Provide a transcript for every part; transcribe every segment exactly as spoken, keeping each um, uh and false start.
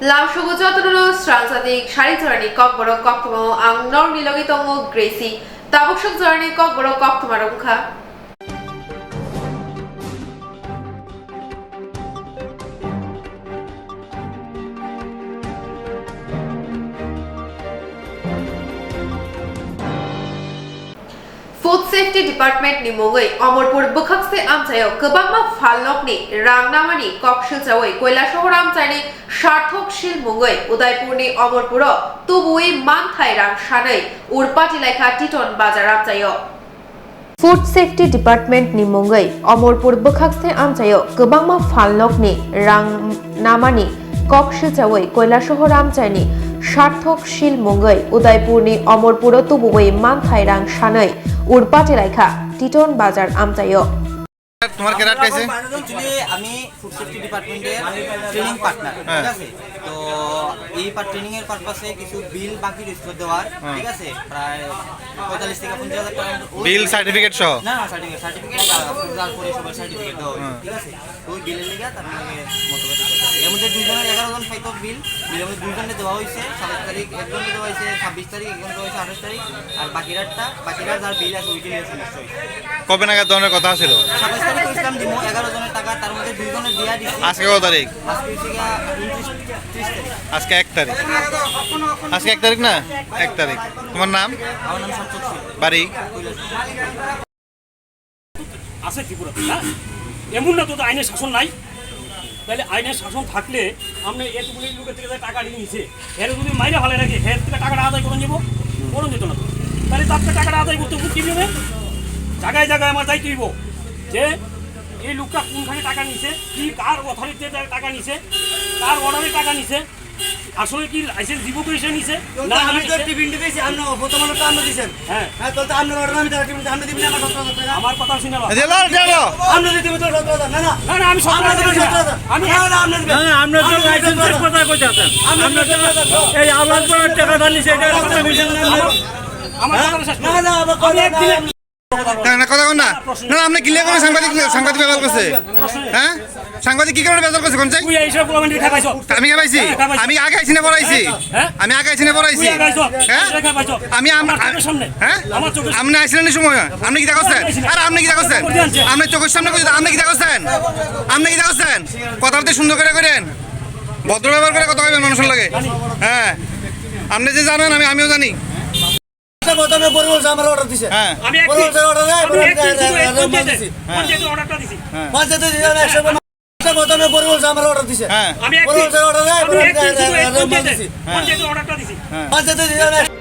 Lamsogo jotono swrangjadik sari jorani kokborok koktwmao ang norokni logi tongo Gracie. Tabuk sok jorani kokborok koktwma rok wngkha. Food Safety Department ni mungwi Omorpur bwkhakste amchaio kwbangma phalnokni rang namani kok silchaui Koilasohor amchaini Sarthok Sil mungwi Udaipurni Omorpuro tubuwi manthai rang sanwi urpati laikha Titon Bazar amchaio. Food Safety Department ni mungwi Omorpur bwkhakste amchaio kwbangma phalnokni rang namani kok silchaui Koilasohor amchaini Sarthok Sil mungwi Udaipurni Omorpuro tubuwi manthai rang sanwi urpati laikha Titon Bazar amchaio. তোমার ক্যাডার কাইছে? Actually, আমি food safety ডিপার্টমেন্টের training partner, হ্যাঁ। ঠিক আছে? তো এই পার-, ট্রেনিং এর পারপাসে কিছু বিল বাকি রয়েছে দেওয়ার, হ্যাঁ। ঠিক আছে? প্রায় পঁয়তাল্লিশ থেকে পঞ্চাশ হাজার টাকার মতো। বিল, সার্টিফিকেট সহ? না, না, সার্টিফিকেট, সার্টিফিকেট, আহ, যার পরিষেবার সার্টিফিকেট দেওয়া হয়েছে, হ্যাঁ। ঠিক আছে? তো ওই বিলের লেগে তার মানে মতভেদ হয়েছে। এর মধ্যে দুইজনের এগারো জন পাইতো বিল, বিলের মধ্যে দুইজনকে দেওয়া হয়েছে, সাতাশ তারিখ একজনকে দেওয়া হয়েছে, ছাব্বিশ তারিখ একজনকে দেওয়া হয়েছে, আঠাশ তারিখ, আর বাকিরারটা, বাকিরা যার বিল আছে ওইটা নিয়ে সমস্যা হয়েছে। কবে নাগাদ দেওয়ার কথা ছিল? সাতাশ তারিখ ইসলাম দিমু, এগারো জনের টাকা, তার মধ্যে দুইজনের দিয়া দিছি। আজকে কত তারিখ? আজকে হচ্ছে গিয়া ঊনত্রিশ, ত্রিশ তারিখ। আজকে এক তারিখ। আজকে এক তারিখ না? এক তারিখ। তোমার নাম? আমার নাম সন্তোষ সিং। বাড়ি? কৈলাসহর। আছে ত্রিপুরাতে, না? এমন না তো, তো আইনের শাসন নাই। তাহলে আইনের শাসন থাকলে আপনি এতগুলি লোকের থেকে যে টাকা নিয়ে নিছে, এর যদি মাইরে ফালাই রাখে, এর থেকে টাকাটা আদায় করুন যাবো, করুন যেত না তো। তাহলে তার থেকে টাকাটা আদায় করতে কি হবে? জায়গায় জায়গায় আমার যাইতে হইব যে এই লোকটা কোনখানে টাকা নিছে, কি কার অথরিটিতে টাকা নিছে, কার অর্ডারে টাকা নিছে, আসলে কি লাইসেন্স দিব তো এসে নিছে? তো না, আমি তো নিছে। টিফিন দিতেছি, আপনি বর্তমানে তো আপনি দিছেন। হ্যাঁ। হ্যাঁ, তো, তো আপনার অর্ডার আমি তারা টিফিন, আপনি দিবেন আমার সতেরো হাজার টাকা। আমার কথা শুনে লো। দিল, দিল। আপনি দিতে হবে তো সতেরো হাজার। না, না। না, না, আমি সতেরো হাজার দিবেন না। সতেরো হাজার। আমি না, না, আপনি দিবেন। না, না, আপনার তো আপনি লাইসেন্সের দিবেন। কথা কইতে আছেন। আপনি আপনি দিবেন। তো এই আলাদা টাকা জানি সেটা আপনি মিশন না। আমার, আমার হ্যাঁ? কথা শেষ না, করুন। না, আমার আমি কথা এক না, দিনে না। না, না, কথা কন না। না, না, আপনি ক্লিয়ার করে সাংবাদিক, সাংবাদিক বেজাল করছে। হ্যাঁ? সাংবাদিক কি কারণে বেজাল করছে, কোন চাই? তুই এইসব কমেন্ট খাই পাইছো? আমি খাই পাইছি? হ্যাঁ, খাই পাইছো। আমি আগে আইছি না পরে আইছি? হ্যাঁ? আমি আগে আইছি না পরে আইছি? তুই আগে আইছো? হ্যাঁ? তুই খাই পাইছো? আমি আম-, আমার চোখের সামনে। হ্যাঁ? আমার চোখের সামনে। আপনি আইছিলেন এই সময়? আপনি কি দেখছেন? আমি আইছি না। আর আপনি কি দেখছেন? করে দিয়ে আনছে। আপনি চোখের সামনে কইতে, আপনি কি দেখছেন? আপনি কি দেখছেন? কথা বলতে সুন্দর করে করেন। ভদ্র ব্যবহার করে কথা কইবেন মানুষের লগে। জানি। হ্যাঁ। আপনি যে জানেন, আমি, আমিও জানি। আচ্ছা, প্রথমে পরিমল স্যার আমার অর্ডার দিছে। হ্যাঁ। আমি এক পরিমল স্যার অর্ডার দেয়, আমি পরিমল এক দিন শুধু এই স্যার পঞ্চায়েতে, মাল দিছি। হ্যাঁ। পঞ্চায়েতে অর্ডারটা দিছি। হ্যাঁ। পঞ্চায়েতে দিছে, আমি একশো আচ্ছা, প্রথমে পরিমল স্যার আমার অর্ডার দিছে। হ্যাঁ। আমি এক পরিমল দিন স্যার শুধু এই অর্ডার মাল পঞ্চায়েতে, দিছি। হ্যাঁ। পঞ্চায়েতে অর্ডারটা দিছি। হ্যাঁ। পঞ্চায়েতে দিছে, আমি একশো।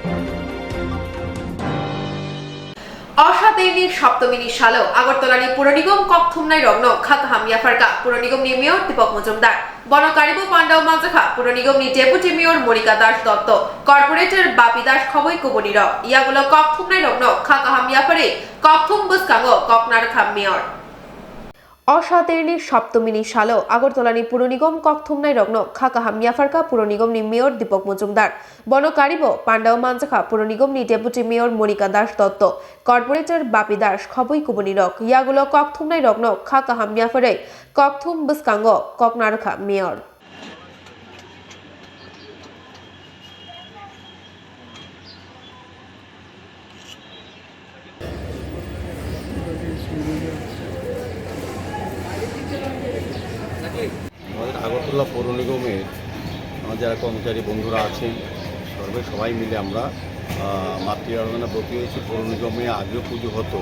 Osa Deini Saptomini salo Agartala ni Puro Nigom kok thumnai rokno kha kaham yapharkha Puro Nigom ni Mayor Deepak Majumdar. Bono karibo pandao manjakha Puro Nigom ni Deputy Mayor Monika Das Dotto, Corporator Bapi Das khoboi kubuni rok. Yagulo kok thumnai rokno kha kaham yapharwi kok thum bwskango kok narwkha Mayor. Osa Deini Saptomini salo Agartala ni Puro Nigom kok thumnai rokno kha kaham yapharkha Puro Nigom ni Mayor Deepak Majumdar. Bono karibo pandao manjakha Puro Nigom ni Deputy Mayor Monika Das Dotto, Corporator Bapi Das khoboi kubuni rok. Yagulo kok thumnai rokno kha kaham yapharwi kok thum bwskango kok narwkha Mayor. আমাদের আগরতলা পৌর নিগমের আমার যারা কর্মচারী বন্ধুরা আছেন, সর্বে সবাই মিলে আমরা, আহ, মাতৃ আরাধনা ব্রতী হয়েছি। পৌর নিগমে আগেও পুজো হতো,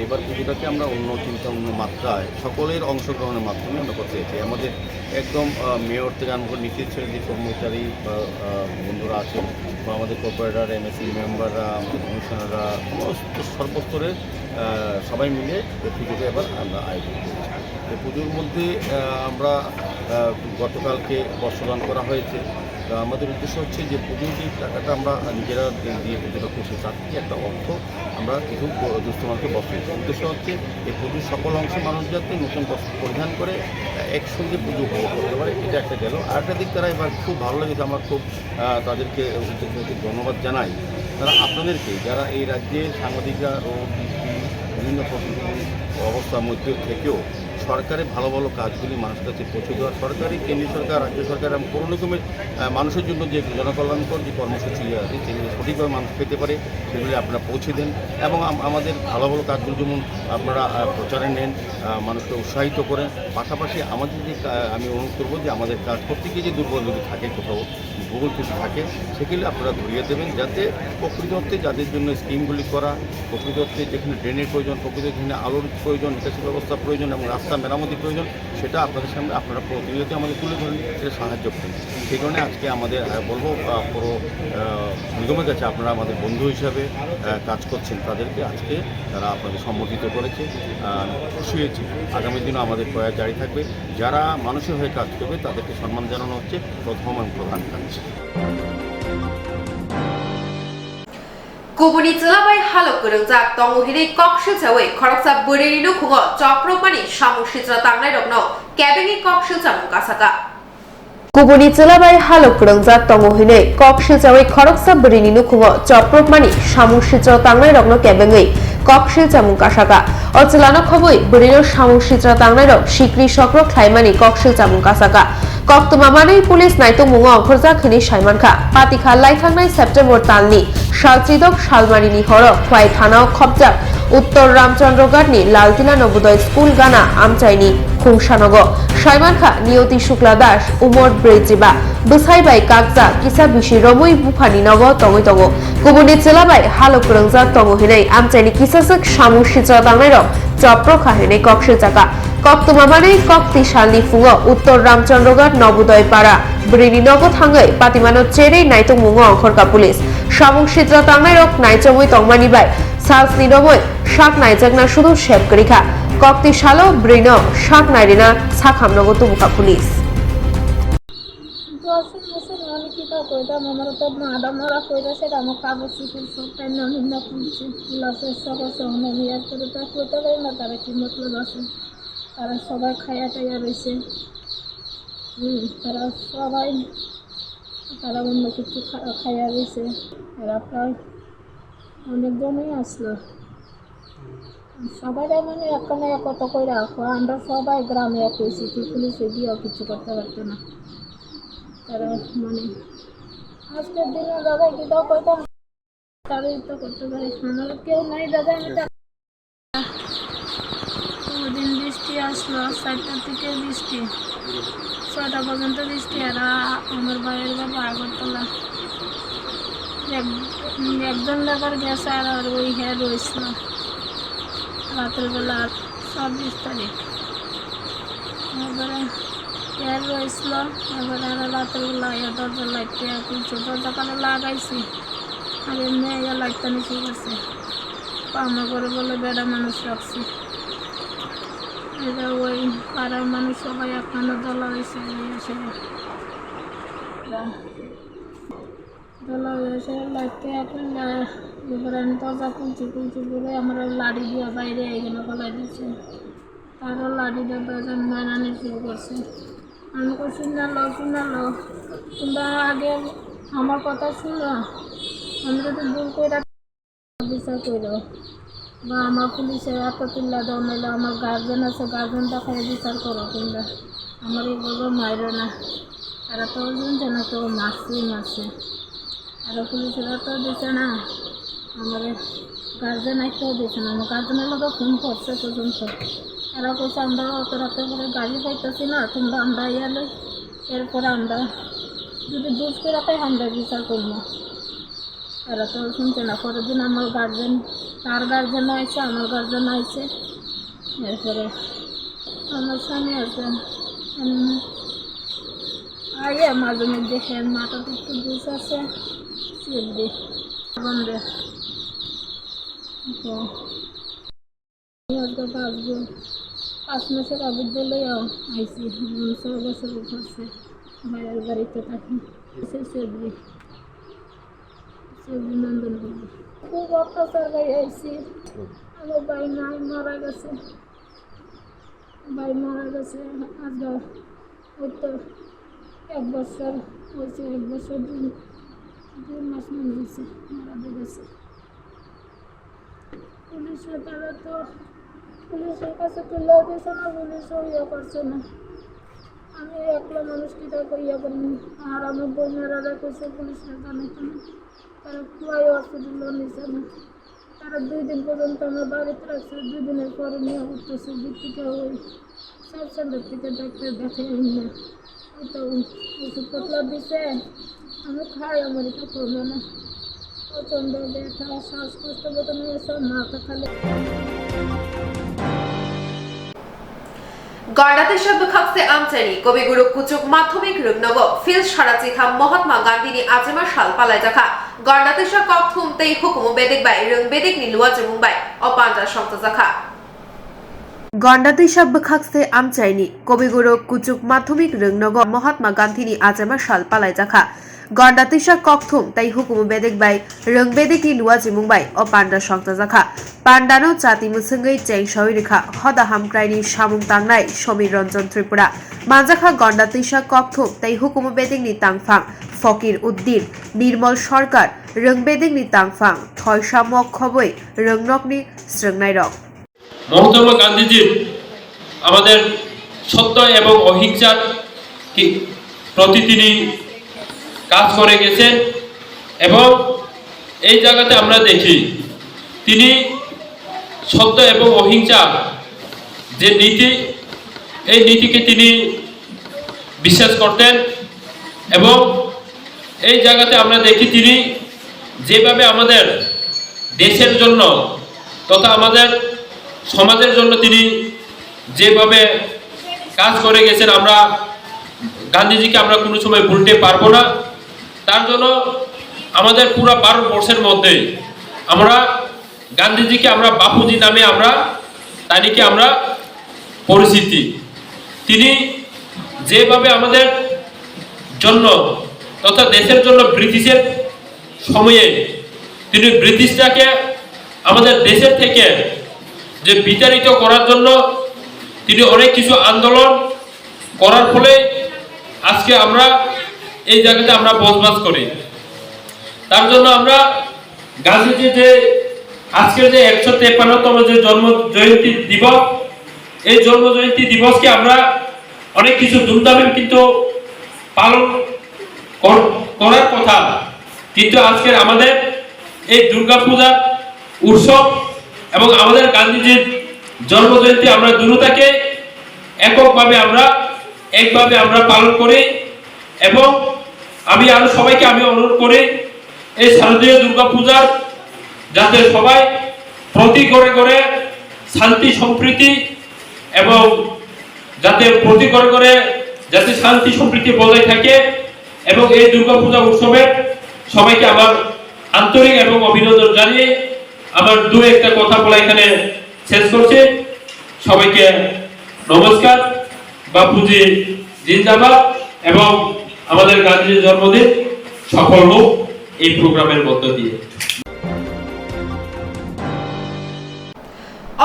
এবার পুজোটাকে আমরা অন্য চিন্তা, অন্য মাত্রায় সকলের অংশগ্রহণের মাধ্যমে আমরা করতে চাইছি। আমাদের একদম, আহ, মেয়র থেকে আরম্ভ করে নিচের শ্রেণীর যে কর্মচারী বা, আহ, বন্ধুরা আছেন, বা আমাদের কর্পোরেটর, এমএসি মেম্বাররা, আমাদের কমিশনাররা, সমস্ত সর্বস্তরের, আহ, সবাই মিলে এই পুজোটা এবার আমরা আয়োজন করছি। এই পুজোর মধ্যে, আহ, আমরা, আহ, গতকালকে বস্ত্রদান করা হয়েছে। তো আমাদের উদ্দেশ্য হচ্ছে যে পুজোর যে টাকাটা আমরা নিজেরা দিয়ে পুজোটা করতে চাচ্ছি, একটা অর্থ আমরা কিছু ব-, দুস্থ মানুষকে বস্ত্র দিচ্ছি। উদ্দেশ্য হচ্ছে এই পুজোর সকল অংশের মানুষ যাতে নতুন বস্ত্র পরিধান করে, আহ, একসঙ্গে পুজো উপভোগ করতে পারে, এটা একটা গেল। আরেকটা দিক তারা এবার খুব ভালো লেগেছে, আমার খুব, আহ, তাদেরকে অত্যন্ত ধন্যবাদ জানাই। তারা আপনাদেরকে, যারা এই রাজ্যের সাংবাদিকরা ও বিভিন্ন প্রতিনিধি অবস্থার মধ্যে থেকেও সরকারি ভালো ভালো কাজগুলি মানুষের কাছে পৌঁছে দেওয়া, সরকারি, কেন্দ্রীয় সরকার, রাজ্য সরকার এবং কোনো রকমের, আহ, মানুষের জন্য যে জনকল্যাণকর যে কর্মসূচি আছে, সেগুলি সঠিকভাবে মানুষ পেতে পারে, সেগুলি আপনারা পৌঁছে দেন। এবং আম-, আমাদের ভালো ভালো কাজগুলি যেমন আপনারা, আহ, প্রচারে নেন, আহ, মানুষকে উৎসাহিত করেন। পাশাপাশি আমাদের যে কা-, আমি অনুরোধ করবো যে আমাদের কাজ করতে গিয়ে যে দুর্বল যদি থাকে কোথাও, ভূগোল যদি থাকে, সেগুলি আপনারা ধরিয়ে দেবেন, যাতে প্রকৃত অর্থে যাদের জন্য স্কিমগুলি করা, প্রকৃত অর্থে যেখানে ড্রেনের প্রয়োজন, প্রকৃত যেখানে আলোর প্রয়োজন, নিকাশি ব্যবস্থা প্রয়োজন এবং রাস্তা মেরামতি প্রয়োজন, সেটা আপনাদের সামনে আপনারা প্রতিনিয়ত আমাদের তুলে ধরেন, সেটা সাহায্য করেন। সেই কারণে আজকে আমাদের, আহ, বলবো, আহ, পৌর, আহ, নিগমের কাছে আপনারা আমাদের বন্ধু হিসাবে, আহ, কাজ করছেন, তাদেরকে আজকে তারা আপনাদের সম্বর্ধিত করেছে। আহ, খুশি হয়েছি। আগামী দিনও আমাদের প্রয়াস জারি থাকবে। যারা মানুষের হয়ে কাজ করবে, তাদেরকে সম্মান জানানো হচ্ছে প্রথম এবং প্রধান কাজ। Kubuni chwla bai halok kwrwngjak tongo hinwi kok silchawi khoroksa bwrwini nukhungo chopropmani samung sitra tangnairokno kebengwi kok silchamung kasaka. Kubuni chwla bai halok kwrwngjak tongo hinwi kok silchawi khoroksa bwrwini nukhungo chopropmani samung sitra tangnairokno kebengwi kok silchamung kasaka. O chwlano khobwi bwrwino samung sitra tangnairok sikri sokro khlaimani kok silchamung kasaka. Koktwma manwi police naitokmungo ongkhorjak hinwi saimankha. Patikha laithangnai September talni sal chidok salmarini horo Khwai thanao khopjak Uttor Ramchandroghatni Laltila Nobodoi School gana amchaini khungsanogo. Saimankha Niyoti Shukla Das, umor brwi chiba, bwsai bai kakjak kisa bisi romwi buphani nogo tongwi tongo. Kubuni chwla bai halok kwrwngjak tongo hinwi amchaini kisaswk samung sitra tangnairok chopro kha hinwi kok silchaka. Koktwma manwi kok twi salni phungo Uttor Ramchandroghat Nobodoi Para bwrwini nogo thangwi patimano cherwi naitokmungo ongkhorkha police. Samung sitra tangnairok naichomwi tongmani bai sal sni romwi sak naijakna sudu sep kwrwi kha. Kok twi salo bwrwino sak nairina sakhamnogo tubukha police. দশ বছর আমি কিতা কইতাম, আমার তো মা দামারা কইরা সেটা আমার কাগজ চুপড় সব তাই না, আমি না করছি, ক্লাসের সব আছে, আমি আর করে তা কইতে পারি না, তারা কি মতলব আছে, তারা সবাই খাইয়া টাইয়া রয়েছে। হুম, তারা সবাই, তারা অন্য কিছু খা-, খাইয়া রয়েছে, এরা প্রায় অনেকজনই আসলো। সবাই মানে একখানে একত্র করে রাখো, আমরা সবাই গ্রামে এক হয়েছি, কি পুলিশে দিয়েও কিছু করতে পারতো না। তারা মানে আজকের দিনে দাদা কিতাও কইতাম, তারা তো করতে পারে, আমার কেউ নাই দাদা, আমি তা-, কোনোদিন বৃষ্টি আসলো, চারটা থেকে বৃষ্টি, ছয়টা পর্যন্ত বৃষ্টি, আর আ-, আমার ভাইয়ের বাবা আগরতলা। এক-, একজন লেবার গেছে, আর, আর ওই হ্যাঁ রয়েছিল রাতের বেলা, ছাব্বিশ তারিখ। এবারে হ্যাঁ রয়েছিল, এবারে আর রাতের বেলা এ দরজা লাইটটা খুলছে, দরজা কানে লাগাইছি, আর এমনি এ লাইটটা নিচে গেছে। পাওনা করে বলে বেড়া মানুষ রাখছি। এটা ওই পাড়ার মানুষ সবাই একখানে দলা হয়েছে, এই হয়েছে। দলা হয়েছে, লাইটটা এখন, আহ, এবার আমি দরজা খুলছি, খুলছি বলে আমরা লাঠি দিয়ে বাইরে এখানে গলায় দিচ্ছে। তারও লাঠি দিয়ে বেজন মারানি শুরু করছে। আমি কইছি, "না লো, না লো, তোমরা আগে আমার কথা শুনো, আমি যদি ভুল করে বিচার করো, বা আমার পুলিশে এত তুল্লা দাও, নাহলে আমার গার্জেন আছে, গার্জেন দেখায় বিচার করো তোমরা, আমার এইভাবে মারো না।" তারা তো শুনছে না, তো মারছি, মারছে। আর পুলিশরা তো দিছে না, আমার গার্জেন আইতেও দিছে না, আমার গার্জেনের লোক ফোন করছে পর্যন্ত। তারা কইছে, "আমরা অত রাতে করে গাড়ি পাইতেছি না, তোমরা আমরা ইয়ালে, এরপরে আমরা যদি দুষ করে তাই আমরা বিচার করবো।" তারা তো শুনছে না। পরের দিন আমার গার্জেন, তার গার্জেন আইছে, আমার গার্জেন আইছে, এরপরে আমার স্বামী আছে, উম, আইয়া মাঝে মধ্যে হের মাথাত একটু দুষ আছে, শিখ দি বন্ধে। তো আজকে পাঁচ বছর, পাঁচ মাসের আগে দিলেও আইছি, উম, ছয় বছর হচ্ছে ভাইয়ের বাড়িতে থাকি। এসে শিখ দি। খুব অত্যাচার গাই আইছি। আমার ভাই নাই, মারা গেছে। ভাই মারা গেছে। আজকে ওই তো এক বছর হয়েছে, এক বছর দুই, দুই মাস মনে হয়েছে মারা গেছে। পুলিশে তারা তো পুলিশের কাছে তুলে দিয়েছে না, পুলিশও ইয়ে করছে না। আমি একলা মানুষ, কিতা করি ইয়ে করি? আর আমার বোনেরা রেখেছে পুলিশের জানাই তো না। তারা পুরাই হসপিটাল নিছে না। তারা দুই দিন পর্যন্ত আমার বাড়িতে রাখছে, দুই দিনের পরে নিয়ে উঠতেছে, যে থেকে ওই সাব সেন্টার থেকে ডাক্তার দেখাই না। ওই তো ওষুধপত্র দিছে, আমি খাই, আমার এটা কমে না। প্রচণ্ড ব্যথা, শ্বাসকষ্ট, বেদনা, এসব মাথা খালি। Gandatisa bwkhakse amchaini Kobiguru Kuchuk Madhyamik Rwngnogo field sarachi kha Mahatma Gandhini achema sal palaijakha. Gandatisa kokthum tei hukumu bedik bai rwng bedikni luachimung bai o panda songchajakha. Gandatisa bwkhakse amchaini Kobiguru Kuchuk Madhyamik Rwngnogo Mahatma Gandhini achema sal palaijakha. Gandatisa kokthum tei hukumu bedek bai rwng bedekni luachimung bai o panda songchajakha. Pandano chati mwswngwi chengsawi rwkha hoda hamkraini samung tangnai Somir Ranjan Tripura. Manjakha Gandatisa kokthum tei hukumu bedekni tangphang Fokir Uddin, Nirmal Sarkar, rwng bedekni tangphang Thoisa Mok khobwi rwngnokni swrwngnairok. Mahatma গান্ধীজি আমাদের সত্য এবং অহিংসার কি প্রতি তিনি কাজ করে গেছেন এবং এই জায়গাতে আমরা দেখি তিনি সত্য এবং অহিংসা যে নীতি, এই নীতিকে তিনি বিশ্বাস করতেন এবং এই জায়গাতে আমরা দেখি তিনি যেভাবে আমাদের দেশের জন্য তথা আমাদের সমাজের জন্য তিনি যেভাবে কাজ করে গেছেন, আমরা গান্ধীজিকে আমরা কোনো সময় ভুলতে পারবো না। তার জন্য আমাদের পুরো ভারতবর্ষের মধ্যে আমরা গান্ধীজিকে আমরা বাপুজি নামে আমরা তানিকে আমরা পরিচিতি। তিনি যেভাবে আমাদের জন্য তথা দেশের জন্য ব্রিটিশের সময়ে তিনি ব্রিটিশটাকে আমাদের দেশের থেকে যে বিতাড়িত করার জন্য তিনি অনেক কিছু আন্দোলন করার ফলে আজকে আমরা এই জায়গাতে আমরা বসবাস করি। তার জন্য আমরা গান্ধীজি যে আজকের যে একশো তেপ্পান্নতম যে জন্ম জয়ন্তী দিবস, এই জন্ম জয়ন্তী দিবসকে আমরা অনেক কিছু ধুমধামে কিন্তু পালন কর- করার কথা, কিন্তু আজকের আমাদের এই দুর্গা পূজার উৎসব এবং আমাদের গান্ধীজির জন্ম জয়ন্তী আমরা দুটাকে এককভাবে আমরা একভাবে আমরা পালন করি। এবং আমি আরো সবাইকে আমি অনুরোধ করি এই শারদীয় দুর্গা পূজার যাতে সবাই প্রতি ঘরে ঘরে শান্তি সম্প্রীতি এবং যাতে প্রতি ঘরে ঘরে যাতে শান্তি সম্প্রীতি বজায় থাকে এবং এই দুর্গা পূজা উৎসবে সবাইকে আমার আন্তরিক এবং অভিনন্দন জানিয়ে আমার দু একটা কথা বলা এখানে শেষ করছি। সবাইকে নমস্কার, বাপুজি জিন্দাবাদ এবং আমাদের গান্ধীজির জন্মদিন সফল হোক এই প্রোগ্রামের মধ্য দিয়ে।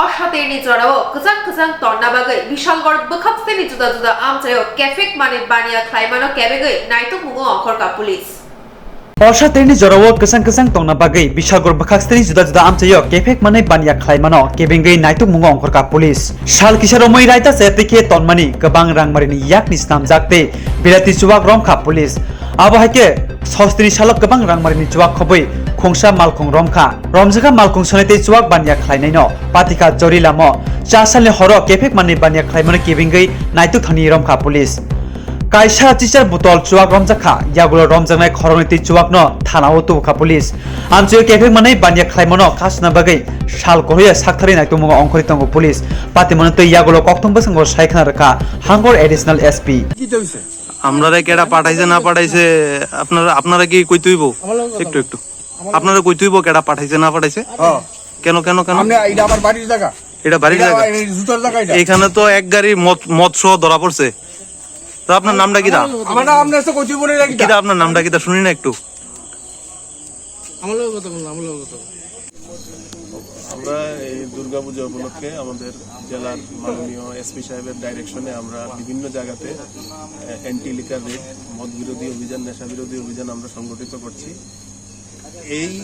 O satirni jorao kwchang kwchang tonna bagwi Bishalgarh bwkhakseni juda juda amchaio kephek manwi baniya khlaimano kebengwi naitokmungo ongkhorkha police. O satirni jorao kwchang kwchang tonna bagwi Bishalgarh bwkhakseni juda juda amchaio kephek manwi baniya khlaimano kebengwi naitokmungo ongkhorkha police. Sal kisa romwi raita se twi khe tonmani kwbang rangmarini yakni snamjak tei bilati chuwak romkha police. Abo hai khe sostri salo kwbang rangmarini chuwak khobwi khungsa malkhung romkha. Romjakha malkhung sonai tei chuwak baniya khlainaino patikha jori lamo. Cha salni horo kephek manwi baniya khlaimano kebengwi naituk thani romkha police. Kaisa chichar botol chuwak romjakha, yagulo romjaknai khoroknwi twi chuwakno thanao tubukha police. Amchaio kephek manwi baniya khlaimano khasna bagwi sal kwrwiya saktharwi naitokmungo ongkhorwi tongo police. Patimano twi yagulo kokthum bwskango sai khna rwkha Hangor Additional S P. আমরারে কেডা পাঠাইছে না পাঠাইছে আপনারা আপনারা কি কইতে হইব? একটু একটু। আপনারা কইতে হইব কেডা পাঠাইছে না পাঠাইছে? কেন কেন কেন? আমরা এটা আমার বাড়ির জায়গা। এটা বাড়ির এটা জায়গা। এই জুতার জায়গা এটা। এখানে তো এক গাড়ি মদ মদ সহ ধরা পড়ছে। তো আপনার নামটা কিটা? আমার নাম আমরা তো কইতে বলে রাখি। কিটা আপনার নামটা কিটা শুনি না একটু। আমলের কথা বলুন, আমলের কথা বলুন। আমরা এই দুর্গাপূজা উপলক্ষে আমাদের জেলার মাননীয় এসপি সাহেবের ডাইরেকশনে আমরা বিভিন্ন জায়গাতে অ্যান্টি লিকার রেড, মদ বিরোধী অভিযান, নেশা বিরোধী অভিযান আমরা সংগঠিত করছি। এই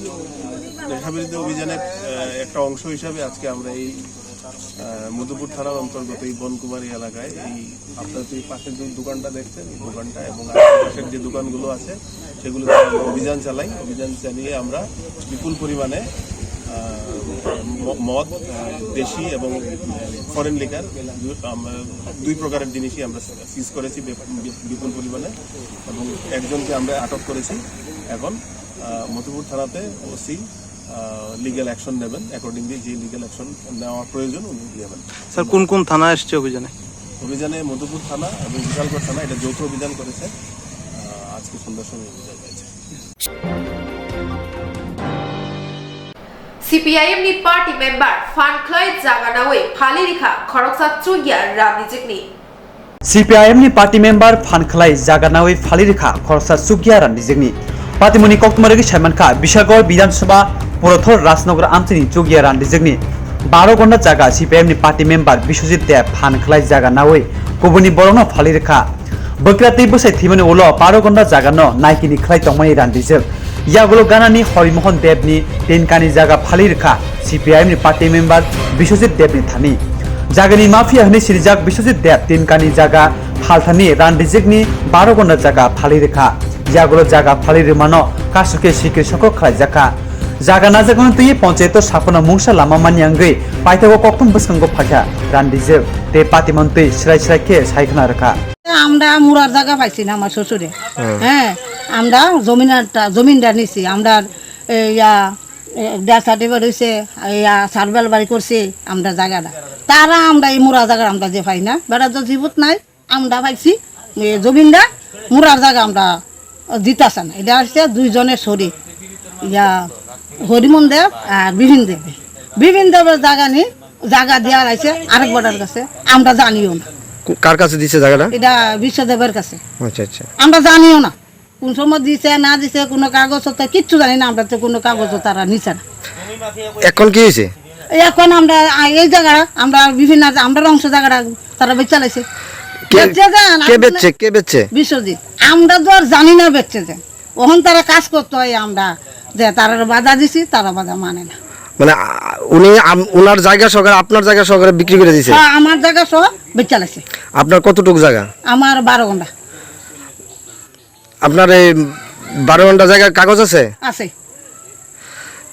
নেশা বিরোধী অভিযানের আহ, একটা অংশ হিসাবে আজকে আমরা এই আহ, মধুপুর থানার অন্তর্গত এই বনকুমারী এলাকায় এই আপনার যে পাশের যে দোকানটা দেখছেন, এই দোকানটা এবং আশেপাশের যে দোকানগুলো আছে, সেগুলোতে আমরা অভিযান চালাই। অভিযান চালিয়ে আমরা বিপুল পরিমাণে, আহ, ম-, মদ, আহ, দেশি এবং ফরেন লিকার, দু-, আমরা দুই প্রকারের জিনিসই আমরা সিজ করেছি, বিপ-, বিপ-, বিপুল পরিমাণে, এবং একজনকে আমরা আটক করেছি। এখন, আহ, মধুপুর থানাতে ওসি, আহ, লিগ্যাল অ্যাকশন নেবেন, অ্যাকর্ডিংলি যে লিগ্যাল অ্যাকশন নেওয়া প্রয়োজন উনি নেবেন। স্যার, কোন কোন থানা এসছে অভিযানে? অভিযানে মধুপুর থানা এবং বিশালগড় থানা, এটা যৌথ অভিযান করেছে। আহ, আজকে সন্ধ্যার সময় অভিযান হয়েছে। C P I M ni party member phan khlai jaga nawi phali rikha khoroksa chukya randijwkni. C P I M ni party member phan khlai jaga nawi phali rikha khoroksa chukya randijwkni. Patimoni koktwma rwgwi saimankha, Bisagor Bidhan Sabha Purathor Rajnagar amchini chukya randijwkni baro gonda jaga C P I M ni party member Biswajit Deb phan khlai jaga nawi kubuni borokno phali rikha. Bwkra tei bwsai thwimani ulo baro gonda jaga no naikini khlai tongmani randijwk. Yagulo ganani Horimohon Debni tinkani jaga phali rikha C P I M ni party member Biswajit Debni thani. Jagani mafia hwnwi sirijak Biswajit Deb tinkani jaga phalthani randijwkni baro gonda jaga phali rikha. Yagulo jaga phali rwmano kasu khe sikri sokok khlaijakha. Jaga najakmani twi ponchayato saphano mungsa lama mani wngwi paithago kokthum bwskango phaikha randijwk tei patimani twi srai srai khe sai khna rwkha. আমরা মুরার জায়গা পাইছি না আমার শ্বশুরে। হুম। হ্যাঁ, আমরা জমিনারটা, জমিনটা নিছি। আমরা, এ, ইয়া, এ, ডেথ সার্টিফিকেট হইছে, ইয়া, সার্ভে বাড়ি করছে, আমরা জায়গাটা। তারা আমরা এই মুরা জায়গা আমরা যে পাই না, বেটা তো জীবিত নাই, আমরা পাইছি, এ, জমিনটা মুরার জায়গা আমরা দিতাছে না। এটা হচ্ছে দুইজনের শরীর, ইয়া, হরিমন দেব আর বিপিন দেব। বিপিন দেবের জায়গা নেই, জায়গা দেওয়া আছে আরেক বেটার কাছে, আমরা জানিও না। কো-, কার কাছে দিছে জায়গাটা? এটা বিশ্বদেবের কাছে। আচ্ছা, আচ্ছা। আমরা জানিও না কোন সময় দিছে না দিছে, কোনো কাগজ পত্র কিচ্ছু জানি না আমরা, তো কোনো কাগজও তারা নিছে না। এখন কি হয়েছে? এখন আমরা, আ, এই জায়গাটা আমরা বিভিন্ন, আমরা অংশ জায়গাটা তারা বেচে লাইছে। কে, বেচে দেন, কে আমরা বেচছে? কে বেচছে? বিশ্বজিৎ। আমরা তো আর জানি না বেচছে যে। ওখান তারা কাজ করতে হয়, আমরা যে তারা বাধা দিছি, তারা বাধা মানে না। মানে, আ, উনি আম-, ওনার জায়গা সহকারে, আপনার জায়গা সহকারে বিক্রি করে দিছে? হ্যাঁ, আমার জায়গা সহ বেচে লাইছে। আপনার কতটুকু জায়গা? আমার বারো ঘন্টা। আপনার এই বারো ঘন্টা জায়গার কাগজ আছে? আছে।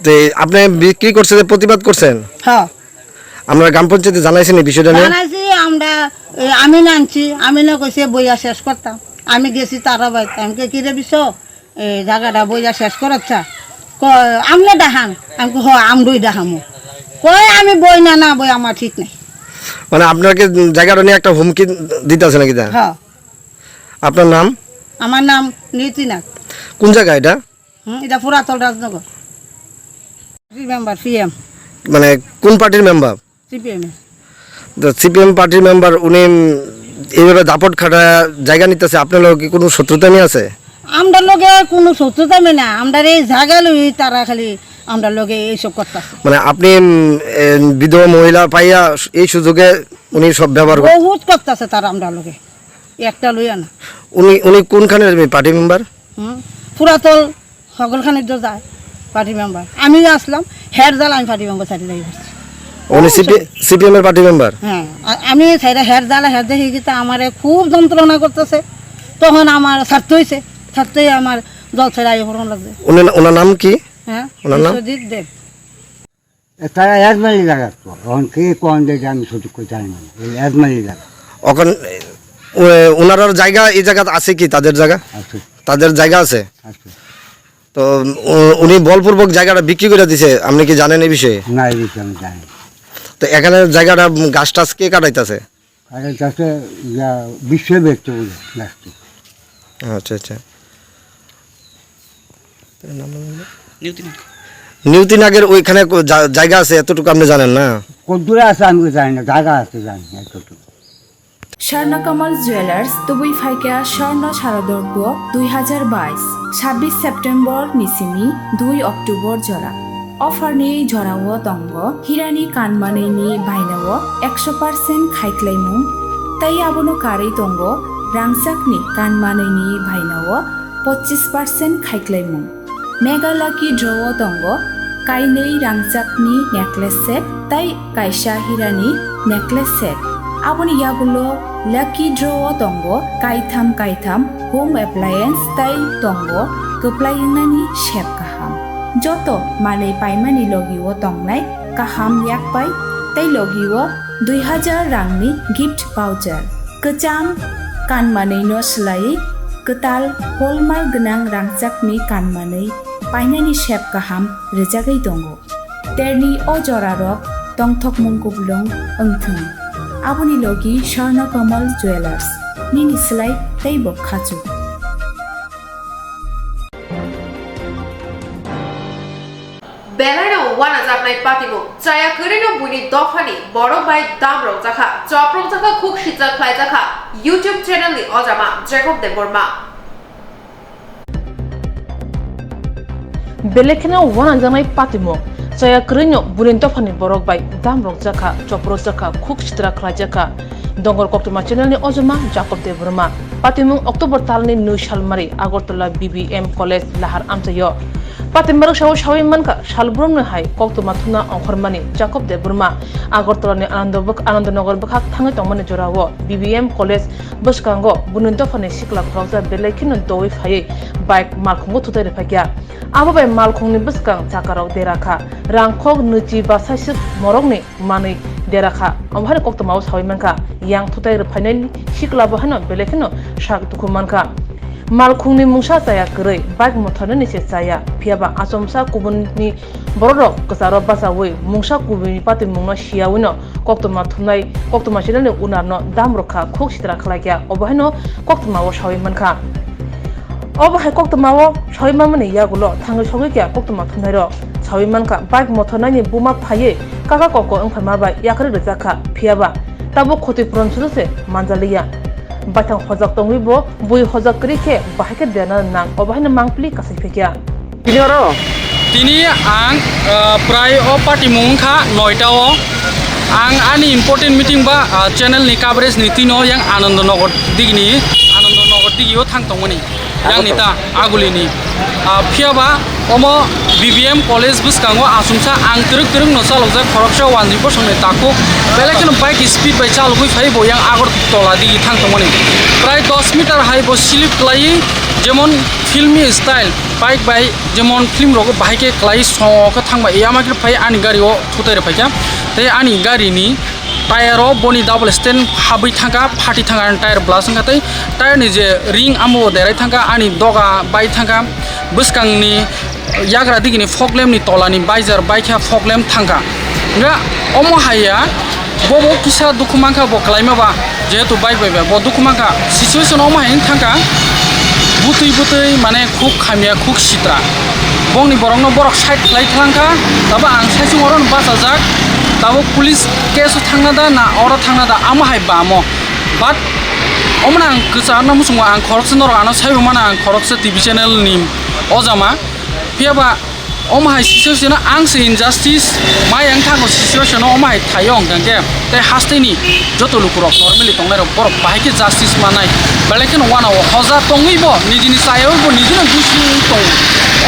তো এই আপনি বিক্রি করছে যে প্রতিবাদ করছেন? হ্যাঁ। আপনারা গ্রাম পঞ্চায়েতে জানাইছেন এই বিষয়টা নিয়ে? জানাইছি আমরা, এ, আমি না আনছি, আমি না কইছে বইয়া শেষ করতাম। আমি গেছি তারা বাড়িতে, আমি কই, "কি রে বিশ্ব, এই জায়গাটা বইয়া শেষ করাচ্ছা?" কয়, "আমলে ডাহান।" আমি কই, "হ, আমরাই ডাহামু।" কয়, "আমি বই না, না বই আমার ঠিক নেই।" মানে আপনাকে জায়গাটা নিয়ে একটা হুমকি দিতে আছে নাকি তা? হ্যাঁ। আপনার নাম? আমার নাম নীতি নাগ। কোন জায়গা এটা? হুম, এটা পুরাতন রাজনগর। Remember PM. মানে কোন পার্টির মেম্বার? সিপিএম এর। তো সিপিএম পার্টির মেম্বার উনি, উম, এইভাবে দাপট খাটা জায়গা নিতেছে, আপনার লগে কি কোনো শত্রুতা নিয়ে আছে? আমরা লগে কোনো শত্রুতা নেই না, আমরা এই জায়গা লই তারা খালি আমরা লগে এইসব করতেছে। মানে আপনি, উম, এ, বিধবা মহিলা পাইয়া এই সুযোগে উনি সব ব্যবহার কর- বহুত করতেছে তারা আমরা লগে, একটা লইয়া না। উনি, উনি কোনখানের পার্টি মেম্বার? হুম, পুরাতন হগলখানির তো যায় পার্টি মেম্বার। আমিও আসলাম, হের জাল আমি পার্টি মেম্বার সাথে যাই করছি। উনি সিপি-, সিপিএম এর পার্টি মেম্বার? হ্যাঁ, আ-, আমি সাইডে হের জাল, হের দেখি কিন্তু আমারে খুব যন্ত্রণা করতেছে। তখন আমার ছাড়তে হয়েছে, ছাড়তেই আমার জল ছেড়ে আইয়ে পড়ন লাগছে। উনি, ওনার নাম কি? হ্যাঁ, ওনার নাম? বিশ্বজিৎ দেব। এ, তারা এজমালি জায়গা তো, এখন কে কোন দিকে আমি সঠিক করে জানি না, এই এজমালি জায়গা। ওখান, ও-, ওনার জায়গা, এই জায়গা আছে কি তাদের জায়গা? আছে। তাদের জায়গা আছে? আছে। তো উ-, উনি বলপূর্বক জায়গাটা বিক্রি করে দিছে, আপনি কি জানেন এই বিষয়ে? না, এই বিষয়ে আমি জানি না। তো এখানে জায়গাটা, উম, গাছ টাছ কে কাটাইতেছে? আরে যাতে ইয়া বিশ্বে ব্যক্ত বলে লাস্টে। আচ্ছা, আচ্ছা। তার নাম বলুন তো। নিউতি নাগ। নিউতি নাগের ওইখানে কো-, জা-, জায়গা আছে, এতটুকু আপনি জানেন না? কদ্দূরে আছে আমি জানি না, জায়গা আছে জানি না এতটুকু। Swarnakamal jewellers, tubui phaikha Swarno Sharodorpo dui hazar bais, sabbish September ni simi dui October jora. Offer ni jorao tongo hirani kanmanwi ni bainao ekso percent khaiklaimung, tei abono karwi tongo rangchakni kanmanwi ni bainao pochis percent khaiklaimung. Mega Lucky Draw o tongo kainwi rangchakni necklace set tei kaisa hirani necklace set. Aboni yagulo lucky draw o tongo kaitham kaitham home appliance tei tongo kwplai wngnani sep kaham. Joto manwi paimani logi o tongnai kaham yakpai tei logi o dui hajar rangni gift voucher. Kwcham kanmanwino swlaiwi kwtal hallmark gwnang rangchakni kanmanwi painani sep kaham rwjagwi tongo. Terni o jorarok tongthokmung kuplung wngthung. Aboni logi Swarna Kamal Jewellers, nini swlai teibo khachuk. Belaino wanajaknai patimung, chaya kwrwino buini dophani borok bai dam rokjakha, chop rokjakha, khuk sitrak khlaijakha YouTube channel ni ojama Jacob Debbarma. Belai kheno wanajaknai patimung, chaya kwrwino buini dophani borok bai dam rokjakha, chop rokjakha, khuk sitra khlaijakha. Dongor Koktwma channel ni ojama Jacob Debbarma. Patimung October talni nwi salmari Agartala B B M College lahar amchaio. Patimung rok sao sawi mankha, salbrumno hai koktwma thumna ongkhormani Jacob Debbarma Agartala ni Anando bwk-, Anandonagar bwkhak thangwi tongmani jorao B B M College bwskango buini dophani sikla khoroksa belai kheno doui phaiwi bike malkhungo thutai rwphaikha. Abo bai malkhungni bwskang chakarok dera kha, rangkhok, nwichi, basaiswk morokni manwi dera kha. Omo haino koktwmao sawi mankha, yang thutai rwphainai sikla bo haino belai kheno sak dukhu mankha. Malkhungni mungsa chaya kwrwi, bike mothornani se chaya, phiyaba achomsa kubunni bororok kwcharo bachaui mungsa kubuni patimungno siyawino koktwma thumnai, koktwma channel ni owner no dam rwkha, khuk sitra khlaikha, obo haino koktwmao sawi mankha. Obo hai koktwmao sawi manmani yagulo thangwi sogwi kha koktwma thumnairok. Sawi mankha, bike mothornaini buma phaiwi kaka koko wngphaima bai yakarwi rwjakha, phiyaba tabuk khoti puron suru se manjaliya. Baithang hojak tongwi bo bui hojak kwrwi khe bahai khe derna nang, obo haino mangpili kasai phikya. Tini oro? Tini ang, ah, prai o patimung wngkha noita o. Ang ani important meeting ba, ah, channel ni coverage ni twi no yang Anando Nagar digi ni, Anando Nagar digi o thang tongmani. Yang ni ta aguli ni. Ah, phiya ba omo B B M college bwskango achomsa ang twrwk twrwk no chalokjak khoroksa wanjwi bosong ni takhuk. Belai kheno bike speed bai chalogwi phai bo yang Agartala digi thang tongmani. Prai dos meter hai bo slip kwlaiwi jemon filmi style. Bike bai jemon film rogo bahai khe kwlai songo khe thangbai, yama khe phai ani gari o thutai rw phaikha. Tei ani gari ni tyre o boni double stand habwi thangkha, phati thangkha ani tyre blast wngkha tei tyre ni je ring amo derai thangkha, ani doga bai thangkha, bwskang ni yagra digi ni fog lamp ni tola ni visor bai kha fog lamp thangkha. Nga omo hai ya. Bo bo kisa dukhu mankha bo kwlaima ba, jehetu bike bai bai bo dukhu mankha, situation omo hai wng thangkha, bwtwi bwtwi mane khuk hamya khuk sitra, bongni borokno borok side khlai thlangkha, tabo ang saichung oro bachajak, tabo police case o thangna da na oro thangna da amo hai bamo, but omono ang kwcharna muchungo ang khoroksa norok ano saibo mano ang khoroksa T V channel ni ojama, phiya ba. Omo hai situation o ang se injustice mai wng thango, situation o omo hai thaio hwnkha khe tei haste ni joto lukurok normally tongnai rok borok bahai khe justice manai, belai kheno uanao hoja tongwi bo nijini chayao bo nijino dusi wng tongo.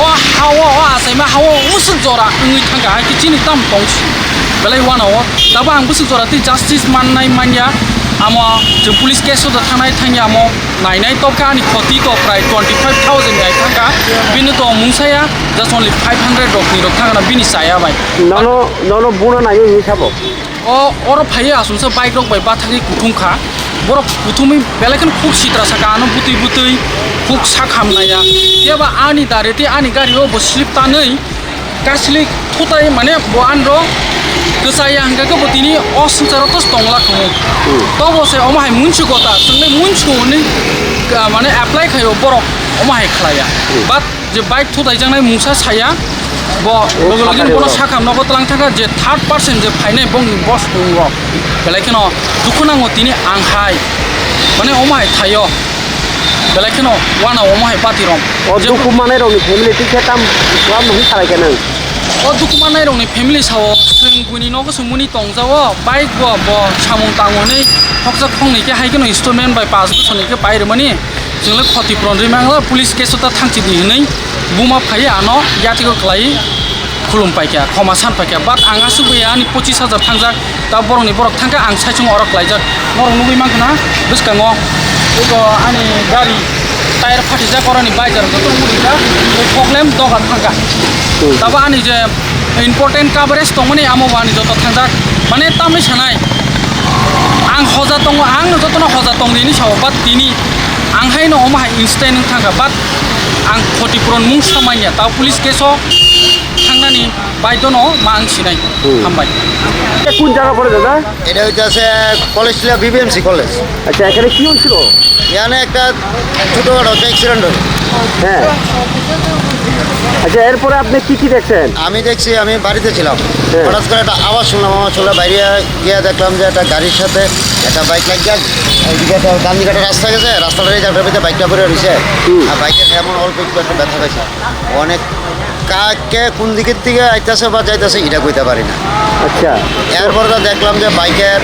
O hao o achaima hao bwswk jora wngwi thangkha hai khe chini tamo tong si belai uanao tabo ang bwswk jora tei justice mannai manya amo chwng police case o da thangnai thangya amo. Nainai tokha ani khoti to prai twenty five thousand ni ai thangkha. Bini to mungsaya just only five hundred rok ni rok thangkha na bini saya bai. Nono, nono buna naiyo hinwi sabo? O, oro phaiya asumsa bike rok bai bathagwi kuthum kha. Borok kuthumwi belai kheno khuk sitra saka ano butwi butwi khuk sak hamnaya. Phiya ba ani dari tei ani gari o bo slip tanwi Kaslik thutai mane bo anro kwchaya hwnkha khe bo tini o swngcharo tos tongla tongo. Hmm. Tobo se omo hai munsi kota, chwngle munsi hwnwi, ah, mane apply khaio borok omo hai khlaiya. Hmm. But je bike thutai jaknai mungsa saya, bo loge loge bono sakha nogo tlang thangkha je third person je phainai bongni boss tongo. Belai kheno dukhu nango tini ang hai. Mane omo hai thaio. Belai kheno uanao omo hai bati rom. O je dukhu manai rokni family twi khe tam, tam hwn salai khe nang? O dukhu manai rokni family sao chwng buini nogo songmani tongjao, bike bo, bo samung tangmani khoksa khongnwi khe hai kheno installment bai paanch bosor ni khe pai rwmani. Chwngle khoti puron rwi mangla, police case o ta thangchi di hwnwi buma phai ano yatiko kwlai. Khulum paikha, khoma san paikha, but ang aswk bai ani pochis hajar thangjak, ta borokni borok thangkha, ang saichung orok laijak, norok nugwi mankha na bwskango ego ani gari tyre phatijak, oroni bike rok joto wngwi rijak, tei problem doga thangkha. Hmm. Tabo ani je important coverage tongmani amo bo ani joto thangjak, mane tamni sanai ang hoja tongo, ang jotono hoja tongdi hinwi sao, but tini ang haino omo hai incident wng thangkha, but ang khoti puron mung samanya, ta police case o thangnani baidhono ma ang sinai. Hmm. Hambai. এটা কোন জায়গা পড়ে দাদা? এটা হচ্ছে আছে কলেজ ছিল, BBMC college. আচ্ছা, এখানে কি হয়েছিল? এখানে একটা ছোটোখাটো একটা অ্যাক্সিডেন্ট হয়েছে। হ্যাঁ। আচ্ছা, এরপরে আপনি কি কি দেখছেন? আমি দেখছি, আমি বাড়িতে ছিলাম, হ্যাঁ। হঠাৎ করে একটা আওয়াজ শুনলাম, আমার চলে বাইরে গিয়ে দেখলাম যে একটা গাড়ির সাথে একটা বাইক লাগিয়ে এইদিকে একটা গান্ধীঘাটের রাস্তা গেছে, রাস্তাটার এই জায়গাটার ভিতরে বাইকটা পড়ে রয়েছে। হুম। আর বাইকের এমন অল্প একটু একটা ব্যথা পাইছে, অনেক কাকে কোন দিকের থেকে আইতাছে বা যাইতাছে, এটা কইতে পারি না। আচ্ছা। এরপরে তো দেখলাম যে বাইকের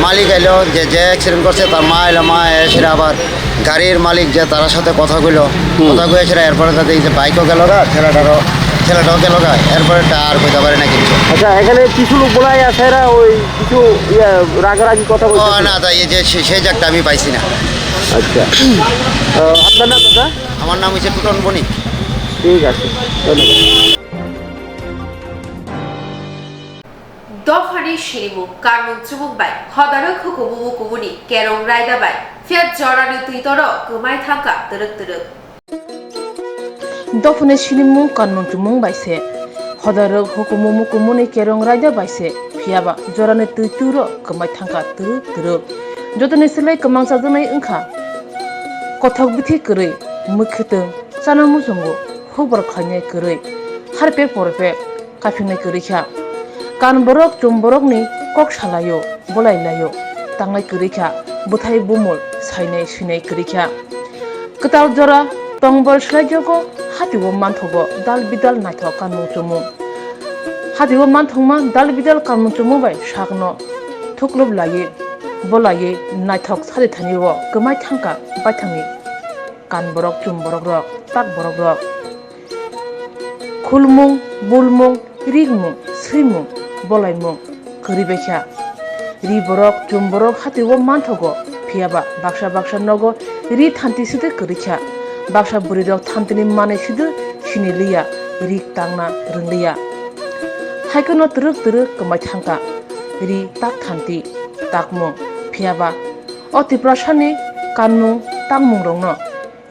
মালিক এলো, যে, যে অ্যাক্সিডেন্ট করছে, তার মা এলো, মা এসে আবার গাড়ির মালিক যে, তার সাথে কথা কইলো, হুম। কথা কয়ে এসে এরপরে তাতে এই যে বাইকও গেল গা, ছেলেটারও, ছেলেটাও গেল গা, এরপরে তা আর কইতে পারি না কিছু। আচ্ছা, এখানে কিছু লোক বলা হয় আছে, এরা ওই কিছু, ইয়া, রাগারাগি কথা ও, বলছে। না, তাই এই যে সে-, সেই জায়গাটা আমি পাইছি না। আচ্ছা। আহ, আপনার নাম দাদা? আমার নাম হচ্ছে টুটন বণিক। ঠিক আছে, ধন্যবাদ। Dophani sinimung kanmung chumung bai hodarok hukumu mukumuni kerong raida bai phiya jorani twi toro kwmai thangkha twrwk twrwk. Dophani sinimung kanmung chumung bai se hodarok hukumu mukumuni kerong raida bai se phiyaba jorani twi turo kwmai thangkha twrwk twrwk. Jotoni silai kwmang chajaknai wngkha kothok bithi kwrwi, mwkhwtwng, chana muchungo hukbar khlainai kwrwi, harpek porpek kaphingnai kwrwi kha. Kan borok chum borokni kok salaio, bolai laio, tangnai kwrwi kha, bwthai bumul sainai swinai kwrwi kha. Kwtal jora tongbar swlaijogo hatio manthogo dal bidal naithok kanmung chumung. Hatio manthokma dal bidal kanmung chumung bai sakno thuklub laiwi, bolaiwi naithok sari thanio kwmai thangkha baithangni kan borok, chum borok rok, tak borok rok. Khulmung, bulmung, rikmung, swimung, bolaimung kwrwi bai kha. Ri borok, chum borok hatio manthogo, phiyaba baksa baksa nogo ri thanti sidi kwrwi kha. Baksa bwrwi rok thantini manwi sidi sini liya, ri tangna rwng liya. Hai kheno twrwk twrwk kwmai thangkha ri tak thanti takmung, phiyaba o Tiprasani kanmung tangmung rokno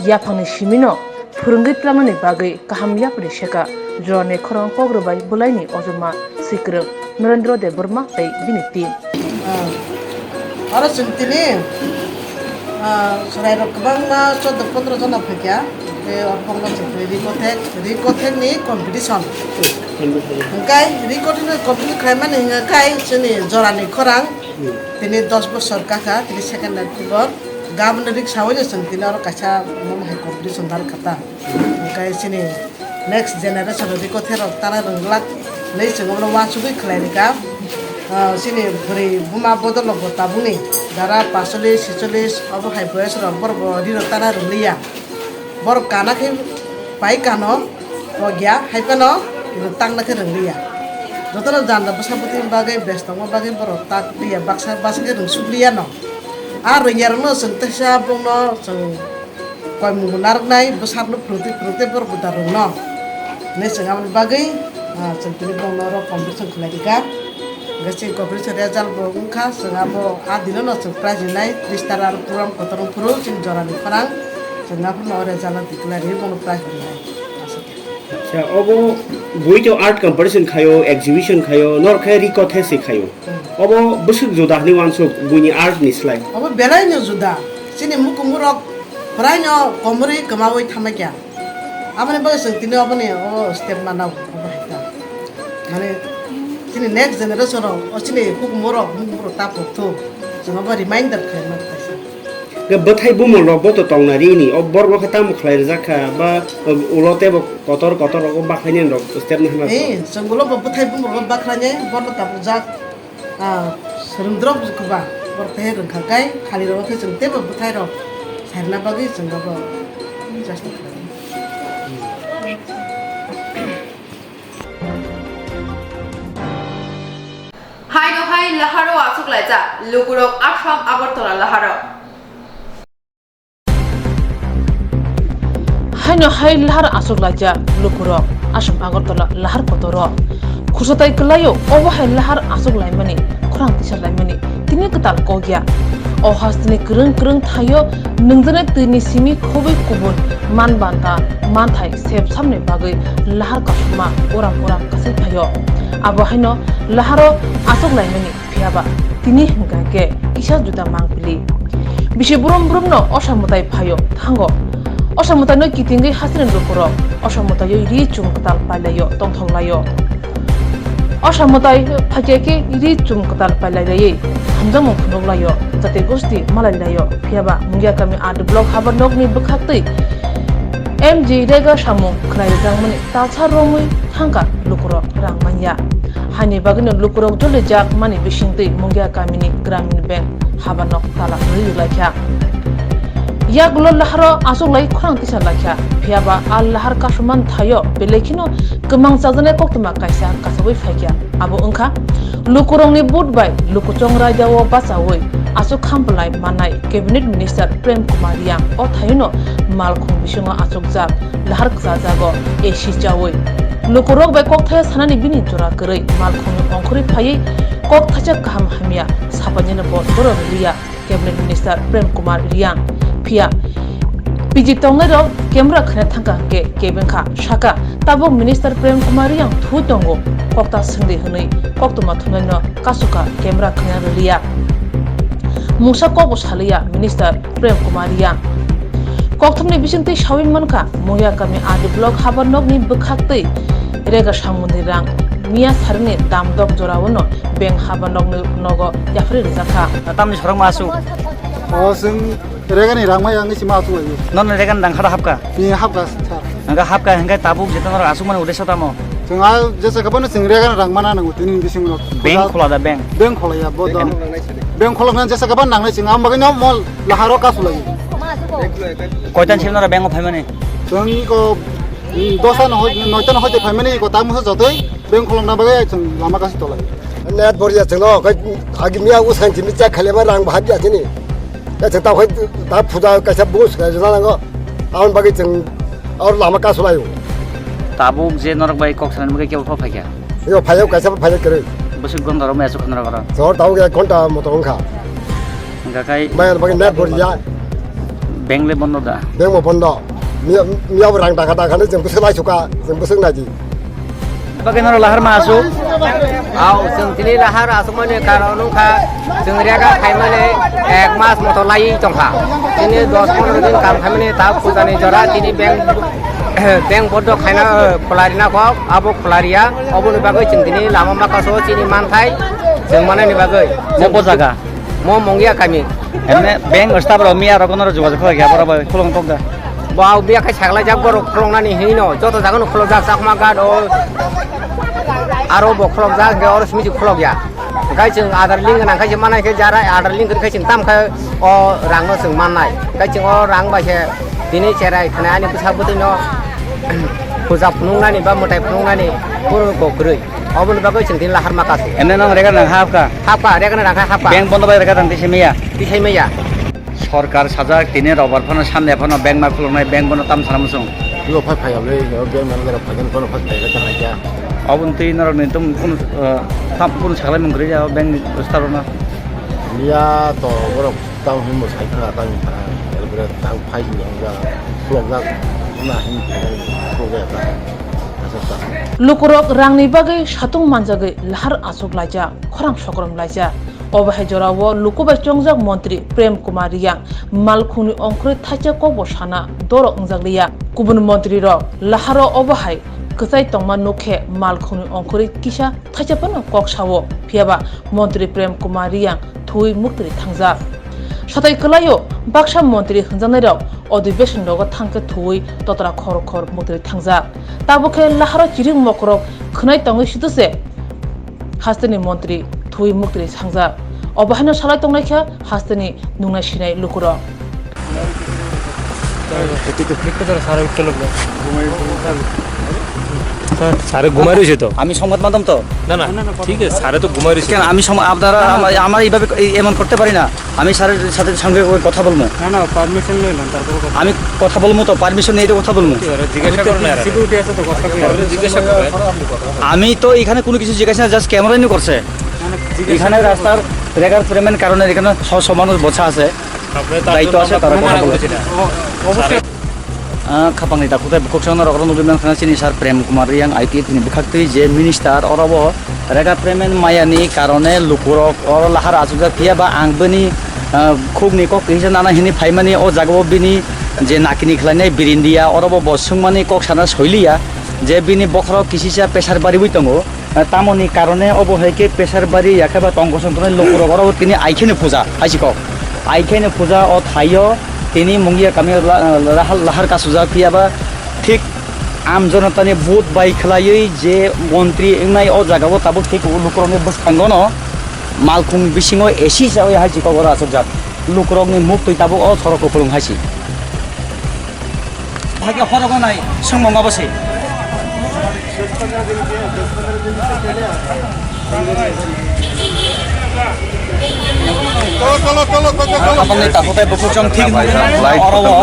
yaphangni simino phwrwngwi tlangnani bagwi kaham yapri seka jorani khorang kok rwbai bwlaini ojoma swikwrwng Narendra Debbarma tei bini team. Ah, oro chwng tini, ah, chwrairok kwbangma chordo pondro jona phaikha, tei oro bokno chwng tini Rikothek, Rikothekni competition. Hwnkhe Rikothekni competition khlaimani hwnkhe chini jorani khorang tini dos bosor kakha, tini second October. Gaboni riksaui no chwng tini oro kaisa omo hai competition narwkha ta. Hwnkhe chini next generation rok Rikothek rok tana rwng glak hinwi chwng omo uansugui khlai rwkha. Ah, chini bwrwi buma bodol rok bo tabukni jara pasolis, sisolis obo hai boyos rok borok bo ri rok tana rwng liya. Borok kana khe pai kano, ogya hai phano tangna khe rwng liya. Jotono janda bwsa bwtwi bagwi bes tongma bagwi borok tak liya, baksa baksa khe rwng suk liya no. A rwngya rokno chwng teisa bongno chwng koimung bo narwknai, bwsarokno phwrwngtwi phwrwngtwi borok bwdar rwngno hinwi chwng aboni bagwi, ah, chwng tini bongno oro competition khlai rwkha. Hwnkhe chini competition result bo wngkha, chwng abo a dino no chwng prize rinai, tris tara aro program kotor wngphuru chini jorani khorang, chwng aphuru no o result no declare rinai, bono prize bo rinai. Acha, obo bui to art competition khaio, exhibition khaio, norok khe Rikothek se khaio. Hmm. Obo bwswk juda hinwi uansuk buini art ni slai. Obo belai no juda. Chini mukumurok belai no komorwi kwmaui thamakya. Aboni bagwi chwng tini oboni o step manao, obo hai ta. Mane, chini next generation rok, o chini hukumu rok, hukumu rok ta pokthuk. Chwng obo reminder khlai mano kaisa. Ke bwthai bumung rok bo to tongna rini, o borok no khe tamo khlai rijak kha, ba ulo tebo kotor kotor rok bakhainai rok step no hwnba. Eh, chwng ulo bo bwthai bumung rok bakhainai, borok no tabuk jak. Ah, swrwngdrop kwbang, borok tei rwngkha kai, khali rok khe chwng teibo bwthai rok sairwna bagwi chwng abo chesta khlai. Laijak lukurok Assam Agartala laharo. Haino hai lahar aswk laijak lukurok Assam Agartala lahar kotoro. Khusatai kwlaio obo hai lahar aswk laimani, khorang tisa laimani tini kwtal kok ya. O hasteni kwrwng kwrwng thaio nwngjani twini simi khobwi kubun man banta manthai sep samni bagwi lahar kasuma uram uram kasai phaio. Abo haino laharo aswk laimani. Phiya ba tini hwnkha khe kisa juda mang pili. Bisi brum brumno osa mwtai phaio thango. Osa mwtaino kitingwi hasteni lukurok osa mwtaiwi ri chum kwtal pailaio, tongthok laio. Osa mwtai phaikhe khe ri chum kwtal pailaiwi hamjakmung phunuk laio, jati gosti malai laio. Phiya ba Mungia kami R D block habar nokni bwkhaktwi M G Rega samung khwnai rwjakmani talsa romwi thangkha lukurok rang manya. Haini bagwino lukurok jolijak mani bisingtwi Mungia kamini Gramin Bank habanok tala rwi rwlaikha. Yak ulo laharo achuklai khorang tisa laikha, phiya ba a lahar kasumani thaio belai kheno kwmang chajaknai koktwma kaisa kasawi phaikha. Abo wngkha lukurokni vote bai lukuchong raida o bachaui achuk khampwlai mannai Cabinet Minister Prem Kumar Reang. O thaino malkhung bisingo achukjak lahar kwchajago A C chaui. Lukurok bai kokthai sanani bini jora kwrwi malkhungni ongkhorwi phaiwi kok thaisa kaham hamya sapainino bo doro rwliya Cabinet Minister Prem Kumar Reang. Phiya P G tongnairok camera khwna thangkha hwnkhe kebengkha saka tabuk Minister Prem Kumar Reang thui tongo kokta swngdi hwnwi koktwma thumnaino kasukha camera khwna rwliya. Mungsa kokbo saliya Minister Prem Kumar Reang. Kokthumni bisingtwi sawi mankha, Mungia kami R D block habar nokni bwkhaktwi rega samungni rang miya sarini damdok jorao no bank habar nokni nogo yapharwi rwjakha. Tamni sorok ma asuk? O chwng regani rang mai ang si ma asuk ai. Nono regani rang khada hapka? Ni hapka sir. Hingke hapka hingke tabuk jeto norok asuk mani ude sotamo? Chwng a jesa kabano chwng regani rang mana nango tini bisingo. Bank khola da bank? Bank khola ya bo dam. Bank khola na jesa kaban nangnai chwng am bagwi no mol laharo kasulai. Koitan sim nora bank o phaimani? Chwng ko, mm, dosa no hoi, noita no hoi phaimani ko tamu sa jotoi bank kholong na bagwi chwng lama kasi tolai. Net boria chwng no kai agi miya usang jimi chak khale ba rang bahai ya chini. Kai chwng ta hoi ta phuja kaisa bus kai jana nango. Aun bagwi chwng aur lama kasulaio. Tabuk je norok bai kok sanani bagwi kebo phaikha? Yo phayo kaisa phayo kwrwi. Bwswk gonda rok maya chukha norok oro? Jor tabuk ek ghonta moto wngkha. Hingkha khai maya bagwi net boria. Bank le bondo da? Bank bo bondo. Miya, miya bo rang dakha dakha ni chwng bwswk lai suka, chwng bwswk nai di. Bagwi norok lahar ma asuk? Au, chwng tini lahar asukmani karon wngkha, chwng rega khaimani ek mas moto lai tongkha. Tini dos pondro din kam khaimani ta pujani jora tini bank, bank bondo khaina, eh, khwlarina kok, abo khwlariya, oboni bagwi chwng tini lama makaso chini manthai chwng manani bagwi. Mo bo jaga? Mo Mungia kami. Emne bank staff rok miya rok no jogajog khlai ya, borok bai khulong tok da. Bo au biya khai saglai jak borok khulong nani hino, joto jaga no khulok jak, Chakma Ghat o aro bo khulok jak, hingke oro simi khulok ya. Hingke chwng Aadhaar link gwnang khai se manai khe jara Aadhaar link khai chwng tam khai o rang no chwng mannai. Hingke chwng o rang bai se tini cherai khna ani bwsa bwtwi no puja phunuk nani ba mwtai phunuk nani phuru kok kwrwi. Oboni bagwi chwng tini lahar ma kasu. Ene nang rega nang hapka? Hapka, rega nang hapka. Bank bondo bai rega tang tisi maya? Tisai maya. Sorkar sajak tini robar phano sande phano bank ma khuluknai, bank bono tam sana muchung. Yo phai phai abli, yo bank manager phai phano phai phai phai phai ya. Oboni twi norok ni tum kun, eh, tam kun saklai mung kwrwi ya bank ni staff rokno. Miya to borok tang himo sai thang tang thang, elbere tang phai ni hongja, khulok jak na hin khulok ya ta. Asa ta. Lukurok rangni bagwi satung manjagwi lahar asuk laijak, khorang sokrom laijak. Obo hai jorao luku bai chongjak montri Prem Kumar Reang malkhungni ongkhorwi thaisa kokbo sana dorok wngjak liya. Kubun montrirok laharo obo hai kwchai tongma nukhe malkhungni ongkhorwi kisa thaisa phano kok sao. Phiyaba montri Prem Kumar Reang thuwi muktri thangjak. Satai kwlaio baksa montri hwnjaknairok odhibeshon rogo thangkhe thuwi totra khor khor muktri thangjak. Tabukhe laharo chirik mokrok khwnai tongwi sitose hasteni montri thuwi muktri thangjak. Obo haino salai tongnaikha hasteni nungnai sinai lukurok. স্যারে ঘুমাই রয়েছে তো। আমি সংবাদ মাধ্যম তো। না, না, ঠিক আছে, স্যারে তো ঘুমাই রয়েছে। কেন আমি সম-, আপনারা, আমার, আমরা এইভাবে এই, এমন করতে পারি না। আমি স্যারের সাথে সঙ্গে ওই কথা বলবো। না, না, পারমিশন নিলাম, তারপরে কথা। আমি কথা বলবো তো, পারমিশন নিয়ে তো কথা বলবো। ঠিক আছে, জিজ্ঞাসা করো না, সিকিউরিটি আছে তো, কথা বলো। জিজ্ঞাসা করো। আমি তো এখানে কোনো কিছু জিজ্ঞাসা না, জাস্ট ক্যামেরা নিয়ে করছে। না, না, জিজ্ঞাসা এখানে করো। রাস্তার রেগার ফ্রেমের কারণে এখানে স-, সব মানুষ বসা আছে। দায়িত্ব আছে, তারা কথা বলে। অবশ্যই। Ah, khapangni takhuk tei bukhuk chwngno rok rok nugwi mankha chini sir Prem Kumar Riyang I P F ni bwkhaktwi je minister oro bo rega payment mayani karone lukurok oro lahar achukjak phiya ba ang bini, ah, khukni kok kisa nana hini phaimani o jagao bini je nakini khlainai birindia oro bo bo swngmani kok sana soiliya je bini bokhorok kisisa pressure bariwi tongo. Tamoni karone obo hai khe pressure bari ya khe ba tong kosong tongnai lukurok oro tini aikheno puja hai si kok. Aikheno puja o thaio tini Mungia kami la-, lahar, lahar kasujak phiya ba thik am jonotani vote bai khwlaiwi je montri wngnai o jagao tabuk thik lukurokni bwskangono malkhung bisingo A C chawi hai si kok oro achukjak. Lukurokni muktwi tabuk o sorok kupulung hai si. Hakhe horogo nai swngmung abo se. Aboni takhuk tei bukhuk chwng thik oro o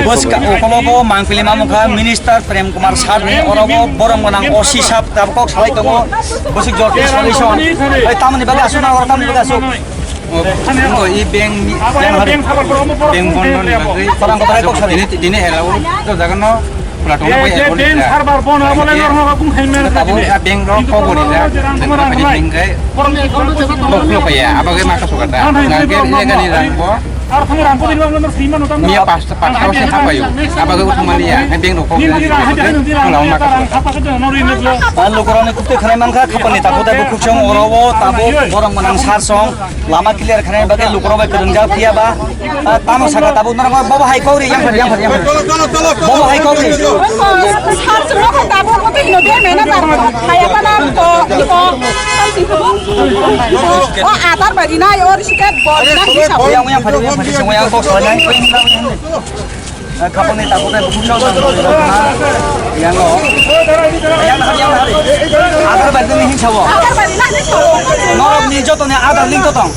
bwska ukologo mangpili mamukha minister Prem Kumar sir ni oro o borom gwnang O C sir tabuk kok salai tongo bwswk jor solution. Oi tamoni bagwi aswk na oro tamoni bagwi aswk. O, o, i bank ni, bank hari, bank bondon ni bagwi. Parang kotor kok sari. Dini, dini era o, to jaga no, pula tong na bai account ni. Bank server bon abo le nor no kung khai men. Tabo a bank ro ko bori da. Bank kai. Ko ko ko ya, abo ke ma ka suka da. Nang ke ni ga ni rang bo. Ar thang rang ko din bang no sima no tang. Mia pas pas ko se ha payo. Abo ke thang mali ya, bank ro ko. Ni ni ra ha ja ni ra. Pula ma ka suka. Palo korone kukte khanai mankha, khapani takhuk tei bukhuk chwng oro o tabuk borom gwnang sir song. Lama clear khanai bagwi lukurok bai kwrwngjak phiya ba, ah, tamo saka tabuk norok bobo hai kok ri yang phar yang phar yang phar. Bobo hai kok ri. Sir chwngno kha tabuk bo twi no de mena tar. Haya pana ko ko. O adar bai rinai o risiket bo rinai hisa. Yang yang phar yang phar yang kok sanai. Khapangni takhuk tei bukhuk chwng yang o. Yang nahar, yang nahar. Adar bai tini hinsa o. Adar bai tini hinsa o. Norok ni joto ni adar link to tong.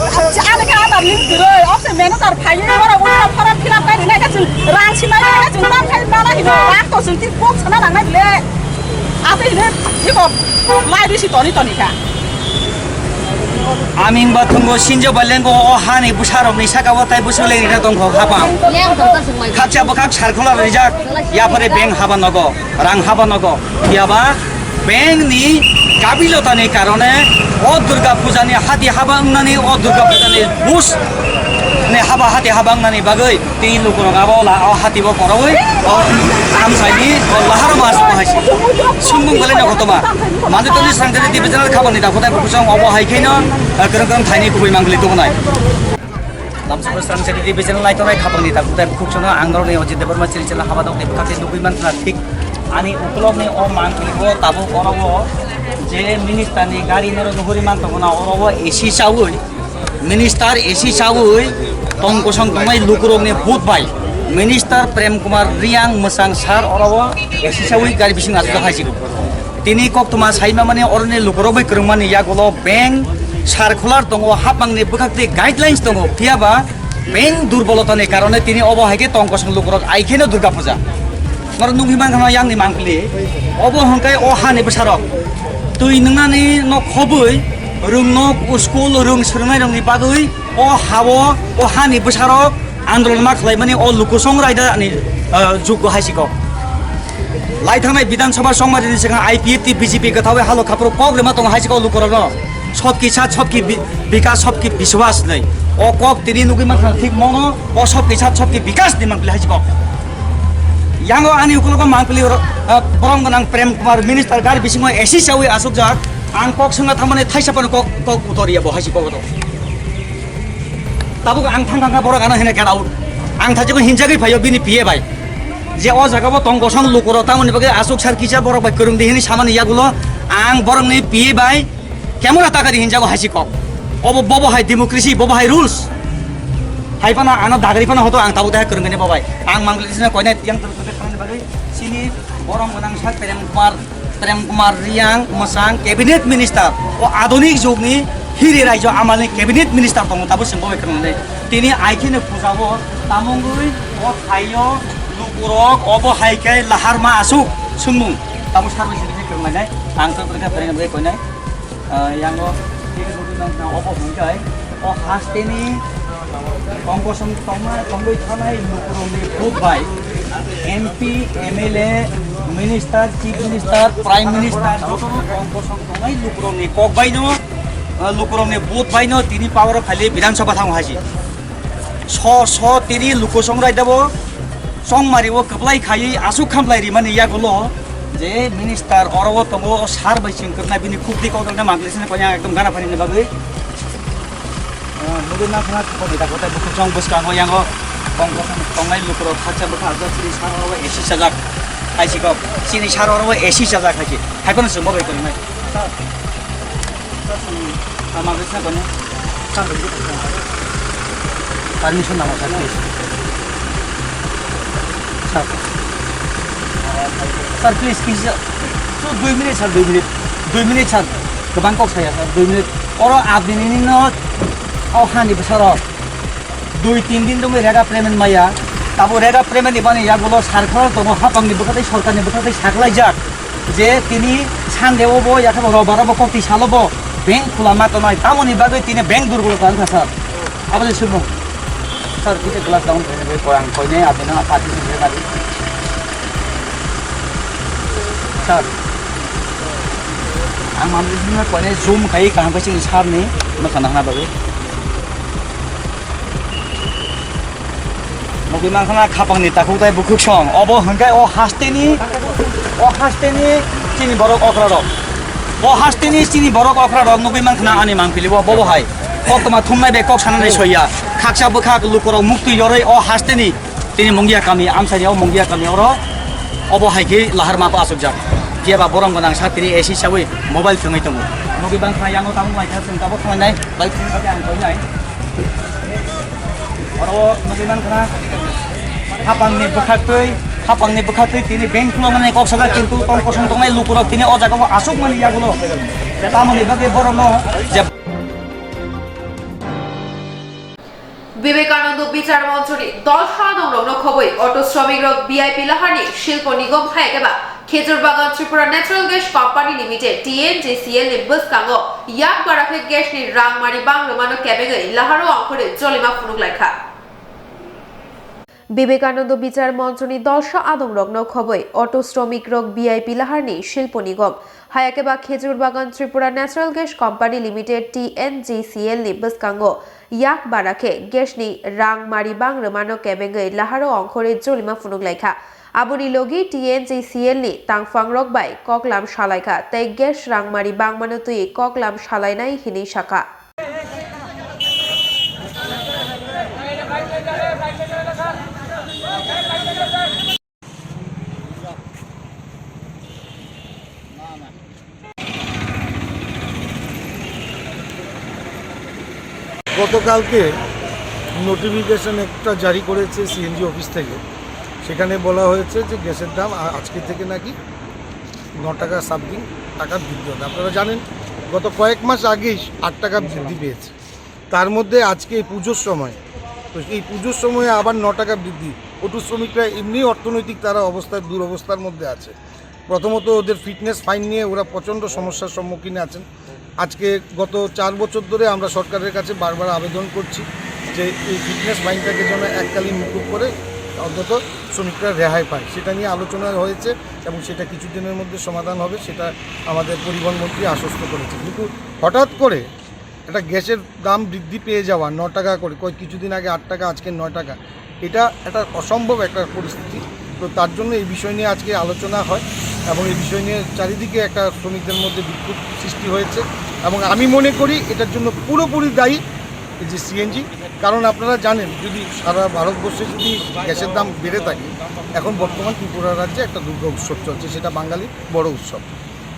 Ani ka adar link diroi. Opse menu tar phai ni ora ora form fill up kai ni ka chwng rang si mai ka chwng rang khai mana hino. Rang to chwng ti box na rang na bile. Ate hino hiko lai di si toni toni ka. Aming bathungo sinjo balengo o hani bwsarokni sakao tai bwswk lengri tongkho hapang. Khakcha bwkhak sarkhola rijak, yapore bank haba nogo, rang haba nogo. Phiyaba bank ni kabilotani karone o Durga Puja ni hati haba wngnani, o Durga Puja ni bus ni haba hati haba wngnani bagwi tei lukurok abo la o hati bo korogwi o amsaini o lahar mas bo hai se. Sumung belai no kotoba. Madu toni sangkari divisional khabani da kotai bukusong obo hai khe no, eh, kereng kereng thaini kubui mangli tubunai. Lamsukro sangkari divisional lai tonai khabani da kotai bukusong ang norni Ojit Debbarma chiri chela haba dok de khate nugui man thik ani ukulok ni o mangli bo tabuk oro o je minister ni gari norok nuhuri man tongona oro o A C chawi. Minister A C chawi tong kosong tongnai lukurokni vote bai Minister Prem Kumar Riang mwchang sir oro o A C chawi gari bising achuk hai si. Tini koktwma sai mamani oroni lukurok bai kwrwngmani yagulo bank circular tongo, hapangni bwkhak tei guidelines tongo, phiyaba bank durbolotani karone tini obo hai khe tong kosong lukurok ai kheno Durga Puja. Norok nugwi mankha yang ni mangpili. Obo hwnkhe o hani bwsarok twi nwngnani nok hobwi rwngnok school rwng swrwngnairokni bagwi o hao o hani bwsarok andolon ma khlaimani o lukusong raida ni, ah, jukgo hai sikok. Lai thangnai Bidhan Sabha chongmani swkang I P F T B J P kwthawi halo khaphuru kok rwma tongo hai sikok lukurokno. Sabki saath sabki bi-, bikas sabki biswas hinwi. O kok tini nugwi mankha thik mono, o sabki saath sabki bikas ni mangpili hai sikok. Yango ani ukulogo mangpili oro, ah, borom gwnang Prem Kumar minister gari bisingo A C chawi achukjak. Ang kok swngna thangmani thaisa phano kok, kok utoriya bo hai sikok oro. Tabuk ang thang thang kha borok ano hino get out. Ang thajagwi hinjagwi phaio bini P A bai. Je o jaga bo tong kosong lukurok tamoni bagwi achuk sar kisa borok bai kwrwng di hini samani yagulo ang borokni P A bai camera takari hinjago hai sikok. Obo bobo hai democracy, bobo hai rules. Hai phano ano dagri phano hoto ang tabuk deha kwrwngni bo bai. Ang mangli sina koinai yang tong tong khanani bagwi sini borom gwnang sak Prem Kumar Prem Kumar Riang mwsang cabinet minister, o adunik jugni hiri raijo amalni cabinet minister tongo, tabo chwng bo bai khwnangnai. Tini aikhini puja o tamungwi o thaio lukurok obo hai khe lahar ma asuk sungmung. Tamo sarbai sini khwnangnai. Ang to khe phereng bai koinai. Ah, yango obo hwnkhai o hasteni kongkosom tongma tongwi thanai lukurokni vote bai M P, M L A, minister, chief minister, prime minister jotono kongkosom tongnai lukurokni kok baino, ah, lukurokni vote baino tini power o phali Bidhan Sabha thango haji. So so tini lukusong raidabo chongmari o kwplai khaiwi asuk khamlai rimani yagulo je minister oro o tongo o sar bai chwng kwrwna bini khukti kokrokno mangli sini koya ekdom gana phani bagwi. Ah, nugwi mankha na thokni da kotai bukhuk chong bwskango yango kongkosom tongnai lukurok khaksa bwkha ajak chini sar oro A C chajak haisi kok chini sar oro A C chajak haisi hai phano chwng bo bai kwrwngnai. Sir, sir, sir, sir, sir, permission namo sir, please. Sir, sir, please, please, sir. Sir, dui minute, sir, dui minute. Dui minute, sir. Kwbang kok saya, sir, dui minute. Oro abini nino o hani bwsaro dui tin din tongwi reda payment maya. Tabo reda payment ni bani yagulo sarkar tongo, hapang ni bwkhatai, sarkar ni bwkhatai saklaijak je tini Sunday o bo yakha robar o bo kokti salo bo bank khula ma tongnai, tamoni bagwi tini bank durgolo tang kha, sir. Abo je sumung. Sir, kisa glass down khaina bai korang koine abino party sumre kali. Sir. Ang mamri sumna koine zoom khai kaham khai sini sir ni makana hana bagwi. Nugwi mankha na khapang ni takhuk tai bukhuk song. Obo hwnkhai o hasteni, o hasteni chini borok okra rok. O hasteni chini borok okra rok nugwi mankha na ani mangpili bo bobo hai. Koktwma thumnai bai kok sanani soya. Khaksa bwkhak lukurok muktwi yorwi o hasteni tini Mungia kami, amsani o Mungia kami oro obo hai khe lahar ma asukjak. Phiya ba borom gwnang sa tini A C sawi mobile thwngwi tongo. Nugwi mankha na yango tabuk lai kha chwng tabuk thwngnai bai thwngwi bagwi ang koinai. Oro nugwi mankha na hapangni bwkhaktwi, hapangni bwkhaktwi tini bank khuloknani kok sajak, kintu tong kosong tongnai lukurok tini o jagao asukmani yagulo. Tamoni bagwi borokno je Vivekananda Bichar Monchoni dolsa adongrokno khobwi auto shromikrok V I P Laharni Shilpo Nigom hai khe ba Khejur Bagan Tripura Natural Gas Company Limited, T N G C L ni bwskango yak bara khe gas ni rangmari bang rwmano kebengwi laharo angkhorwi jolima phunuk lai kha. Vivekananda Bichar Monchoni dolsa adongrokno khobwi auto shromikrok V I P Laharni Shilpo Nigom, hai khe ba Khejur Bagan Tripura Natural Gas Company Limited, T N G C L ni bwskango yak bara khe gas ni rangmari bang rwmano kebengwi laharo angkhorwi jolima phunuk lai kha. Aboni logi T N G C L ni tangphangrok bai koklam salaikha tei gas rangmari bangmano twiwi koklam salainai hinwi sakha. গতকালকে নোটিফিকেশন একটা জারি করেছে CNG office থেকে। সেখানে বলা হয়েছে যে গ্যাসের দাম আ-, আজকে থেকে নাকি ন টাকা সামথিং টাকা বৃদ্ধি হবে। আপনারা জানেন, গত কয়েক মাস আগেই আট টাকা বৃদ্ধি পেয়েছে। তার মধ্যে আজকে এই পুজোর সময়, তো এই পুজোর সময়ে আবার ন টাকা বৃদ্ধি। অটো শ্রমিকরা এমনি অর্থনৈতিক তারা অবস্থায়, দুরবস্থার মধ্যে আছে। প্রথমত ওদের ফিটনেস ফাইন নিয়ে ওরা প্রচণ্ড সমস্যার সম্মুখীন আছেন। আজকে গত চার বছর ধরে আমরা সরকারের কাছে বারবার আবেদন করছি যে এই ফিটনেস ফাইনটাকে যেন এককালীন মুকুব করে অন্তত শ্রমিকরা রেহাই পায়। সেটা নিয়ে আলোচনা হয়েছে এবং সেটা কিছুদিনের মধ্যে সমাধান হবে, সেটা আমাদের পরিবহন মন্ত্রী আশ্বস্ত করেছে। কিন্তু হঠাৎ করে একটা গ্যাসের দাম বৃদ্ধি পেয়ে যাওয়া, ন টাকা করে, কয়েক কিছুদিন আগে আট টাকা, আজকে নয় টাকা, এটা একটা অসম্ভব একটা পরিস্থিতি। তো তার জন্য এই বিষয় নিয়ে আজকে আলোচনা হয় এবং এই বিষয় নিয়ে চারিদিকে একটা শ্রমিকদের মধ্যে বিক্ষোভ সৃষ্টি হয়েছে এবং আমি মনে করি এটার জন্য পুরোপুরি দায়ী এই যে সিএনজি। কারণ আপনারা জানেন, যদি সারা ভারতবর্ষে যদি গ্যাসের দাম বেড়ে থাকে, এখন বর্তমান ত্রিপুরা রাজ্যে একটা দুর্গা উৎসব চলছে, সেটা বাঙালির বড় উৎসব।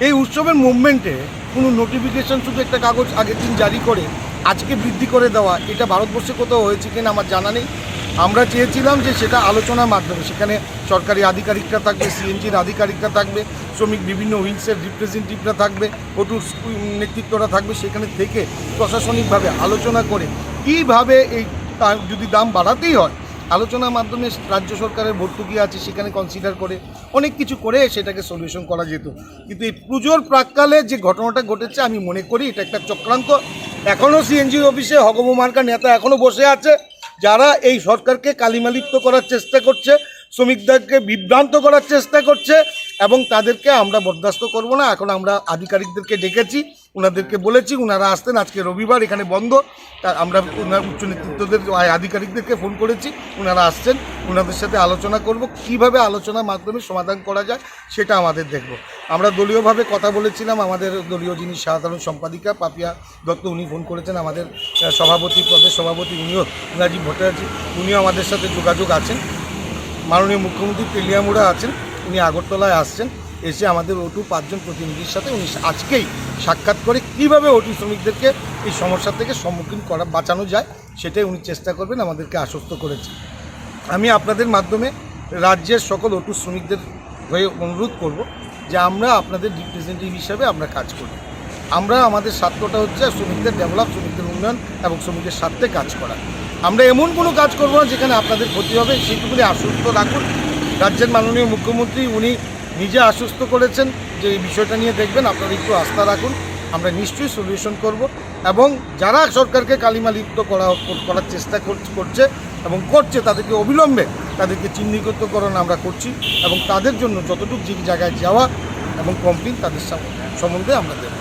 এই উৎসবের মুভমেন্টে কোনো নোটিফিকেশন, শুধু একটা কাগজ আগের দিন জারি করে আজকে বৃদ্ধি করে দেওয়া, এটা ভারতবর্ষে কোথাও হয়েছে কিনা আমার জানা নেই। আমরা চেয়েছিলাম যে সেটা আলোচনার মাধ্যমে, সেখানে সরকারি আধিকারিকরা থাকবে, সিএনজির আধিকারিকরা থাকবে, শ্রমিক বিভিন্ন উইংসের রিপ্রেজেন্টেটিভরা থাকবে, ওটুর নেতৃত্বরা থাকবে, সেখানে থেকে প্রশাসনিকভাবে আলোচনা করে কীভাবে এই তা-, যদি দাম বাড়াতেই হয়, আলোচনার মাধ্যমে রাজ্য সরকারের ভর্তুকি আছে, সেখানে কনসিডার করে অনেক কিছু করে সেটাকে সলিউশন করা যেত। কিন্তু এই পুজোর প্রাক্কালে যে ঘটনাটা ঘটেছে, আমি মনে করি এটা একটা চক্রান্ত। এখনও সিএনজি অফিসে হগবু মার্কা নেতা এখনও বসে আছে, যারা এই সরকারকে কালিমালিপ্ত করার চেষ্টা করছে, শ্রমিকদেরকে বিভ্রান্ত করার চেষ্টা করছে, এবং তাদেরকে আমরা বরদাস্ত করব না। এখন আমরা আধিকারিকদেরকে ডেকেছি, ওনাদেরকে বলেছি, ওনারা আসতেন। আজকে রবিবার, এখানে বন্ধ। তা আমরা ওনার উচ্চ নেতৃত্বদের, আ-, আধিকারিকদেরকে ফোন করেছি, ওনারা আসছেন, ওনাদের সাথে আলোচনা করব, কিভাবে আলোচনার মাধ্যমে সমাধান করা যায়, সেটা আমাদের দেখব। আমরা দলীয়ভাবে কথা বলেছিলাম, আমাদের দলীয় যিনি সাধারণ সম্পাদিকা পাপিয়া দত্ত, উনি ফোন করেছেন, আমাদের, আহ, সভাপতি, প্রদেশ সভাপতি, উনিও, রাজীব ভট্টাচার্য, উনিও আমাদের সাথে যোগাযোগ আছেন। মাননীয় মুখ্যমন্ত্রী তেলিয়ামুড়া আছেন, উনি আগরতলায় আসছেন, এসে আমাদের ওটু পাঁচজন প্রতিনিধির সাথে উনি আজকেই সাক্ষাৎ করে কীভাবে ওটু শ্রমিকদেরকে এই সমস্যা থেকে সম্মুখীন করা, বাঁচানো যায়, সেটাই উনি চেষ্টা করবেন, আমাদেরকে আশ্বস্ত করেছেন। আমি আপনাদের মাধ্যমে রাজ্যের সকল ওটু শ্রমিকদের হয়ে অনুরোধ করব যে আমরা আপনাদের রিপ্রেজেন্টেটিভ হিসাবে আমরা কাজ করি। আমরা, আমাদের স্বার্থটা হচ্ছে শ্রমিকদের ডেভেলপ, শ্রমিকদের উন্নয়ন এবং শ্রমিকের স্বার্থে কাজ করা। আমরা এমন কোনো কাজ করব না যেখানে আপনাদের ক্ষতি হবে, সেইটুকুনি আশ্বস্ত রাখুন। রাজ্যের মাননীয় মুখ্যমন্ত্রী উনি নিজে আশ্বস্ত করেছেন যে এই বিষয়টা নিয়ে দেখবেন, আপনারা একটু আস্থা রাখুন, আমরা নিশ্চয়ই সলিউশন করব। এবং যারা সরকারকে কালিমালিপ্ত করা, করার চেষ্টা কর-, করছে এবং করছে, তাদেরকে অবিলম্বে তাদেরকে চিহ্নিতকরণ আমরা করছি এবং তাদের জন্য যতটুকু যে জায়গায় যাওয়া এবং কমপ্লেন তাদের সম-, সম্বন্ধে আমরা দেব।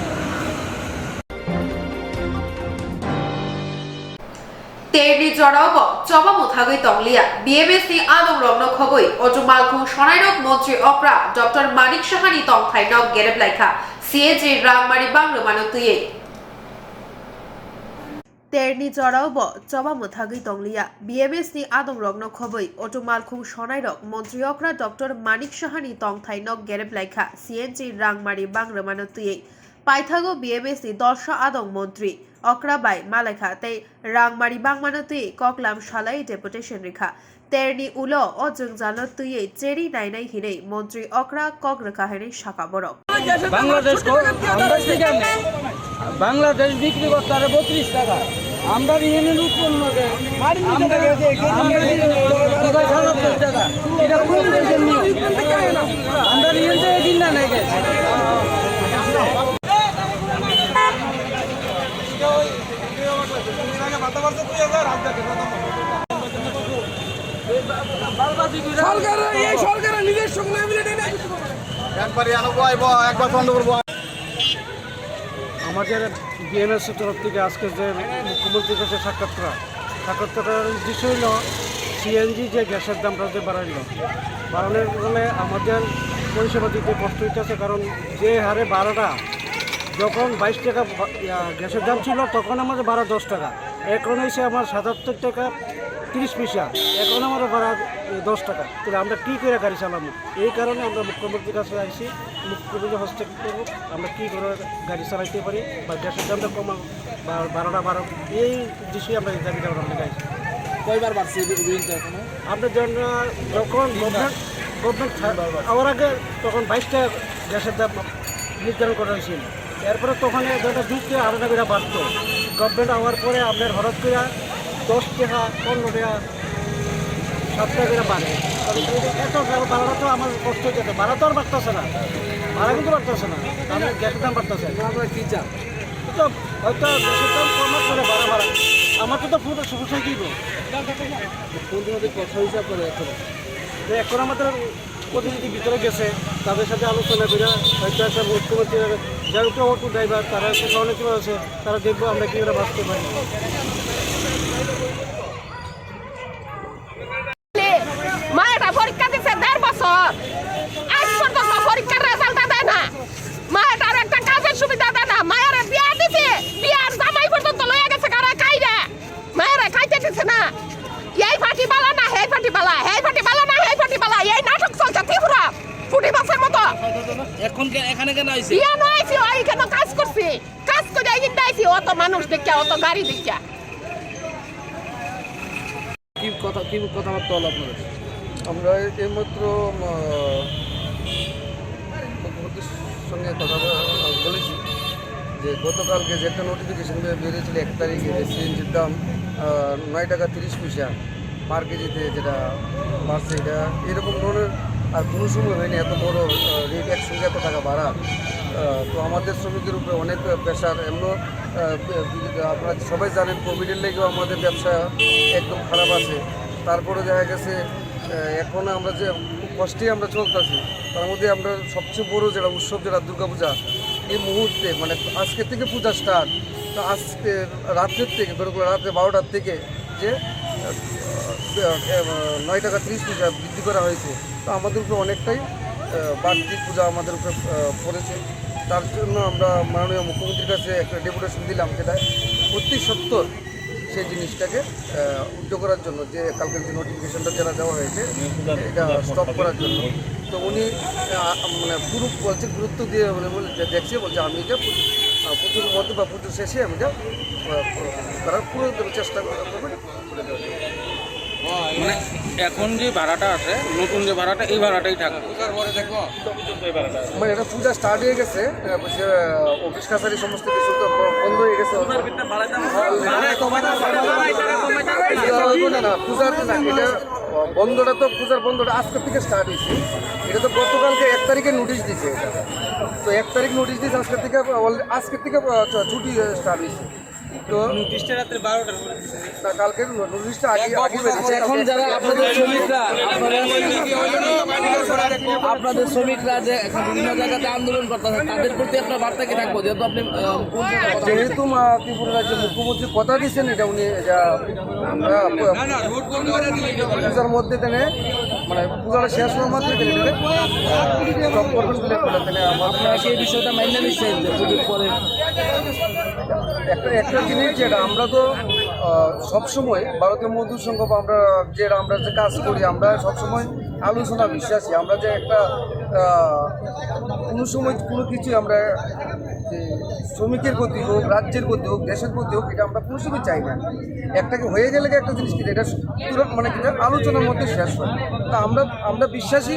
Terni jorao bo choba mwthagwi tonglia, B M S ni adongrokno khobwi, ochu malkhung sonairok montri okra Doctor Manik Sahani tongthaino gerep laikha, C A G rangmari bang rwmano twiwi. Terni jorao bo choba mwthagwi tonglia, B M S ni adongrokno khobwi, ochu malkhung sonairok montri okra Doctor Manik Sahani tongthaino gerep laikha, C A G rangmari bang rwmano twiwi. Paithago B M S ni dolsa adong montri okra bai malaikha tei rangmari bangmano twi koklam salai deputation rikha. Terni ulo o jwngjalno twiwi cheri nainai hinwi montri okra kok rwkha hinwi sakha borok. Bangladesh কো-, আমরা ঠিক আছে। বাংলাদেশ বিক্রি করতে পারে বত্রিশ টাকা। আমরা ইউনিয়ন উৎপন্ন করে। আমরা, আমরা কোথায় সাতাত্তর টাকা? এটা কোন দেশের নিয়ম? আমরা ইউনিয়ন তো এই দিন না নাই গেছে। সরকারের, এই সরকারের নিজস্ব কোনো এভিডেন্স নেই। একবার ইয়ানো বয়, বয়, একবার চন্দ্রপুর বয়। আমাদের বিএমএস তরফ থেকে আজকে যে মুখ্যমন্ত্রীর কাছে সাক্ষাৎ করা, সাক্ষাৎ করার উদ্দেশ্য হইল সিএনজি যে গ্যাসের দামটা যে বাড়াইল, বাড়ানোর ফলে আমাদের পরিষেবা দিতে কষ্ট হইতেছে। কারণ যে হারে বারোটা, যখন বাইশ টাকা বা-, ইয়া, গ্যাসের দাম ছিল, তখন আমাদের বারো দশ টাকা, এখন হয়েছে আমার সাতাত্তর টাকা তিরিশ পয়সা, এখন আমার বারো, এ, দশ টাকা। তাহলে আমরা কী করে গাড়ি চালাবো? এই কারণে আমরা মুখ্যমন্ত্রীর কাছে আইছি, মুখ্যমন্ত্রী হস্তক্ষেপ করবো, আমরা কী করে গাড়ি চালাইতে পারি বা গ্যাসের দামটা কমাবো বা বারোটা বারো, এই উদ্দেশ্যে আমরা এই দাবিটা আমরা আইছি। কয়বার বাড়ছে এই বিলটা এখনো? আমরা যখন, যখন গভর্নমেন্ট, গভর্নমেন্ট থা-, হওয়ার আগে তখন বাইশ টাকা গ্যাসের দাম নির্ধারণ করা হয়েছিল। এরপরে তখন এই দামটা দুই টাকা আড়াই টাকা করে বাড়তো। গভর্নমেন্ট হওয়ার পরে আপনার হঠাৎ করে দশ টাকা, পনেরো টাকা, সাত টাকা করে বাড়ে। তাহলে এই যে এত দাম বাড়ানো তো আমার কষ্ট হয়ে যেত। বাড়া তো আর বাড়তেছে না, বাড়া কিন্তু বাড়তেছে না, তাহলে গ্যাসের দাম বাড়তেছে। আপনারা কী চান? তো হয়তো গ্যাসের দাম কমার পরে বাড়া বাড়া, আমার তো, তো পুরো সমস্যা কী গো? কোন দিন ওদের কথা হিসাব করে এখন? তো এখন আমাদের প্রতিনিধি ভিতরে গেছে, তাদের সাথে আলোচনা করে হয়তো একটা মুখ্যমন্ত্রী, যেহেতু অটো ড্রাইভার, তারা একটা সহযোগিতা আছে, তারা দেখবো আমরা কী করে বাঁচতে পারি। মায়েরা পরীক্ষা দিছে দেড় বছর, আজ পর্যন্ত পরীক্ষার রেজাল্টটা দেয় না। মায়েরার একটা কাজের সুবিধা দেয় না। মায়েরা বিয়া দিছে, বিয়ার জামাই পর্যন্ত লইয়া গেছে কারা খাইরা। মায়েরা খাইতে দিছে না। এই পার্টি বালা না, এই পার্টি বালা, এই পার্টি বালা না, এই পার্টি বালা। এই নাটক চলছে ত্রিপুরা ফুটি মাছের মতো। এখন কে-, এখানে কেন আইছে? বিয়া নয় আইছি, ওই কেন কাজ করছি। কাজ করে আইন আইছি, অত মানুষ দেখিয়া, অত গাড়ি দেখিয়া। কি, কথা, কি কথাবার্তা হলো আপনাদের? আমরা এইমাত্র, আহ, মুখ্যমন্ত্রীর সঙ্গে কথা ব-, বলেছি যে গতকালকে যে একটা নোটিফিকেশন বে-, বেরিয়েছিল এক তারিখে, যে সিএনজির দাম, আহ, নয় টাকা তিরিশ পয়সা পার কেজিতে যেটা বাড়ছে, এটা এরকম ধরনের আর কোনো সময় হয়নি, এত বড়, আহ, রেট একসঙ্গে এত টাকা বাড়া। আহ, তো আমাদের শ্রমিকের উপরে অনেক প্রেশার, এমনও, আহ, আপনারা সবাই জানেন, কোভিডের লেগেও আমাদের ব্যবসা একদম খারাপ আছে। তারপরে দেখা গেছে, আহ, এখন আমরা যে খুব কষ্টেই আমরা চলতেছি, তার মধ্যে আমরা সবচেয়ে বড় যেটা উৎসব, যেটা দুর্গাপূজা, এই মুহূর্তে, মানে, আজকে থেকে পূজা স্টার্ট, তো আজকে রাত্রের থেকে, বের করে রাত্রে বারোটার থেকে যে, আহ, আহ, নয় টাকা তিরিশ পয়সা বৃদ্ধি করা হয়েছে, তো আমাদের উপরে অনেকটাই, আহ, বাড়তি পূজা আমাদের উপরে, আহ, পড়েছে। তার জন্য আমরা মাননীয় মুখ্যমন্ত্রীর কাছে একটা ডেপুটেশন দিলাম, যেটা সত্যি সত্তর সেই জিনিসটাকে, আহ, উদ্ধার করার জন্য, যে কালকের যে নোটিফিকেশনটা যেটা দেওয়া হয়েছে, এটা স্টপ করার জন্য। তো উনি, আহ, মানে, পুরো বলছে, গুরুত্ব দিয়ে, মানে, বলে যে দেখছে, বলছে, "আমি এটা পু-, আহ, পুজোর মধ্যে বা পুজো শেষে আমি এটা, আহ, করার পুরো চেষ্টা করবো।" মানে, এখন যে ভাড়াটা আছে, নতুন যে ভাড়াটা, এই ভাড়াটাই থাকবে। মানে, এটা পূজা স্টার্ট হয়ে গেছে, আহ, বলছে, আহ, অফিস কাছারি সমস্ত কিছু তো ব-, বন্ধ হয়ে গেছে। না, না, পূজার না, এটা, আহ, বন্ধটা তো, পূজার বন্ধটা আজকে থেকে স্টার্ট হয়েছে। এটা তো গতকালকে এক তারিখে নোটিশ দিছে এটা। তো এক তারিখ নোটিশ দিছে, আজকে থেকে, আহ, আজকে থেকে, আহ, ছুটি, আহ, স্টার্ট হয়েছে। তো নোটিশটা রাত্রে বারোটার পরে দিছে। না, কালকে নো-, নোটিশটা আগে, আগে বেরিয়েছে। এখন যারা আপনাদের শ্রমিকরা, আপনাদের, আপনাদের শ্রমিকরা যে এখন বিভিন্ন জায়গাতে আন্দোলন করতেছে, তাদের প্রতি আপনার বার্তা কি থাকবে? যেহেতু আপনি, আহ, কোন জায়গায় কথা যেহেতু মা-, ত্রিপুরা রাজ্যের মুখ্যমন্ত্রী কথা দিচ্ছেন, এটা উনি, এটা আমরা প-, পূজার মধ্যে তেনে, মানে, পূজাটা শেষ হওয়ার মাত্র তেনে, তেনে, আহ, স্টপ করবেন বলে আপনারা তেনে আমার আপনারা কি এই বিষয়টা মাইনে নিচ্ছেন যে পুজোর পরে? একটা, একটা জিনিস, যেটা আমরা তো, আহ, সবসময় ভারতীয় মজদুর সংঘ বা আমরা যে, আমরা যে কাজ করি, আমরা সবসময় আলোচনা বিশ্বাসী। আমরা যে একটা, আহ, কোনো সময় কোনো কিছু আমরা যে শ্রমিকের ক্ষতি হোক, রাজ্যের ক্ষতি হোক, দেশের ক্ষতি হোক, এটা আমরা কোনো সময় চাই না। একটাকে হয়ে গেলে কি একটা জিনিস কি, এটা তুরন্ত, মানে, কি, আলোচনার মধ্যে শেষ হয়। তা আমরা, আমরা বিশ্বাসী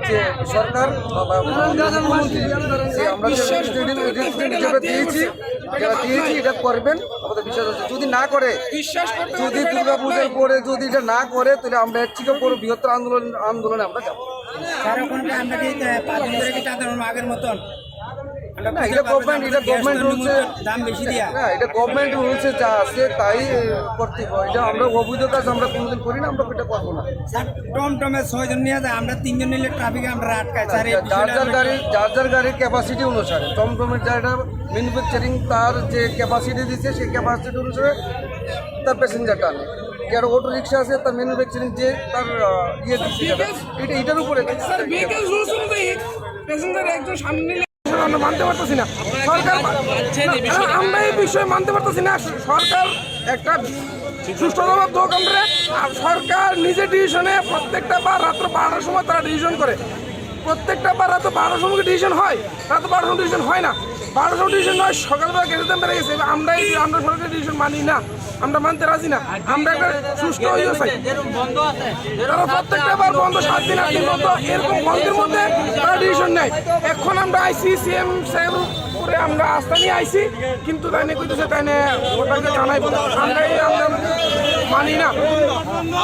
যে সরকার বা, বা মুখ্যমন্ত্রী যে আমরা যে রেজিস্ট্রেশন, রেজিস্ট্রেশন যেটা দিয়েছি, যেটা দিয়েছি, এটা করবেন, আমাদের বিশ্বাস আছে। যদি না করে, যদি দুর্গাপূজার পরে যদি এটা না করে, তাহলে আমরা এর থেকে বড় বৃহত্তর আন্দোলন, আন্দোলনে আমরা যাবো। স্যার, ওখানটা আমরা কি, আহ, পাঁচ দিন ধরে কি টাকা ধরবো আগের মতন? আমরা না, এটা গভর্নমেন্ট, এটা গভর্নমেন্ট রুলসে, দাম বেশি দিয়া। না, এটা গভর্নমেন্ট রুলসে যা আছে তাই করতে হয়। এটা আমরা অবৈধ কাজ আমরা কোনোদিন করি না, আমরা এটা করবো না। স্যার, টমটমে ছয়জন নিয়ে যায়, আমরা তিনজন নিলে ট্রাফিকে আমরা আটকাই। স্যার, এই যার বিষয়টা যার আমরা গাড়ি, যার যার গাড়ির ক্যাপাসিটি অনুসারে, টমটমের যার ম্যানুফ্যাকচারিং, তার যে ক্যাপাসিটি দিচ্ছে, সেই ক্যাপাসিটি অনুসারে তার প্যাসেঞ্জার টানে। যার অটো রিক্সা আছে, তার ম্যানুফ্যাকচারিং যে তার, আহ, ইয়ে দিচ্ছে, এটা, এটার উপরে। স্যার, ভেহিকল রুলস অনুযায়ী প্যাসেঞ্জার একজন সামনে নিলে আমরা মানতে পারতেছি না। সরকার, না, আমরা এই বিষয়ে মানতে পারতেছি না। সরকার একটা সুষ্ঠু জবাব দেওয়া আমরা, আর সরকার নিজে ডিসিশনে প্রত্যেকটা বার রাত্র বারোটার সময় তারা ডিসিশন করে। প্রত্যেকটা বার রাত বারোটার সময় ডিসিশন হয়, রাত বারোটার সময় ডিসিশন হয় না। বারোটার সময় ডিসিশন হয়, সকালবেলা গ্যাজেট দাম বেড়ে গেছে। এবার আমরা এই, আমরা সরকারের ডিসিশন মানি না, আমরা মানতে রাজি না। আমরা একটা সুষ্ঠু ইয়ে চাই। তারা প্রত্যেকটা বার বন্ধ, সাত দিন, আট দিন বন্ধ, এরকম বন্ধের মধ্যে তারা ডিসিশন নেয়। এখন আমরা আইসি, সিএম সাহেব করে আমরা আস্থা নিয়ে আইছি, কিন্তু তাই নিয়ে কইতেছে, তাই নিয়ে ওটাকে জানাই বলে আমরা এই আমরা মানি না।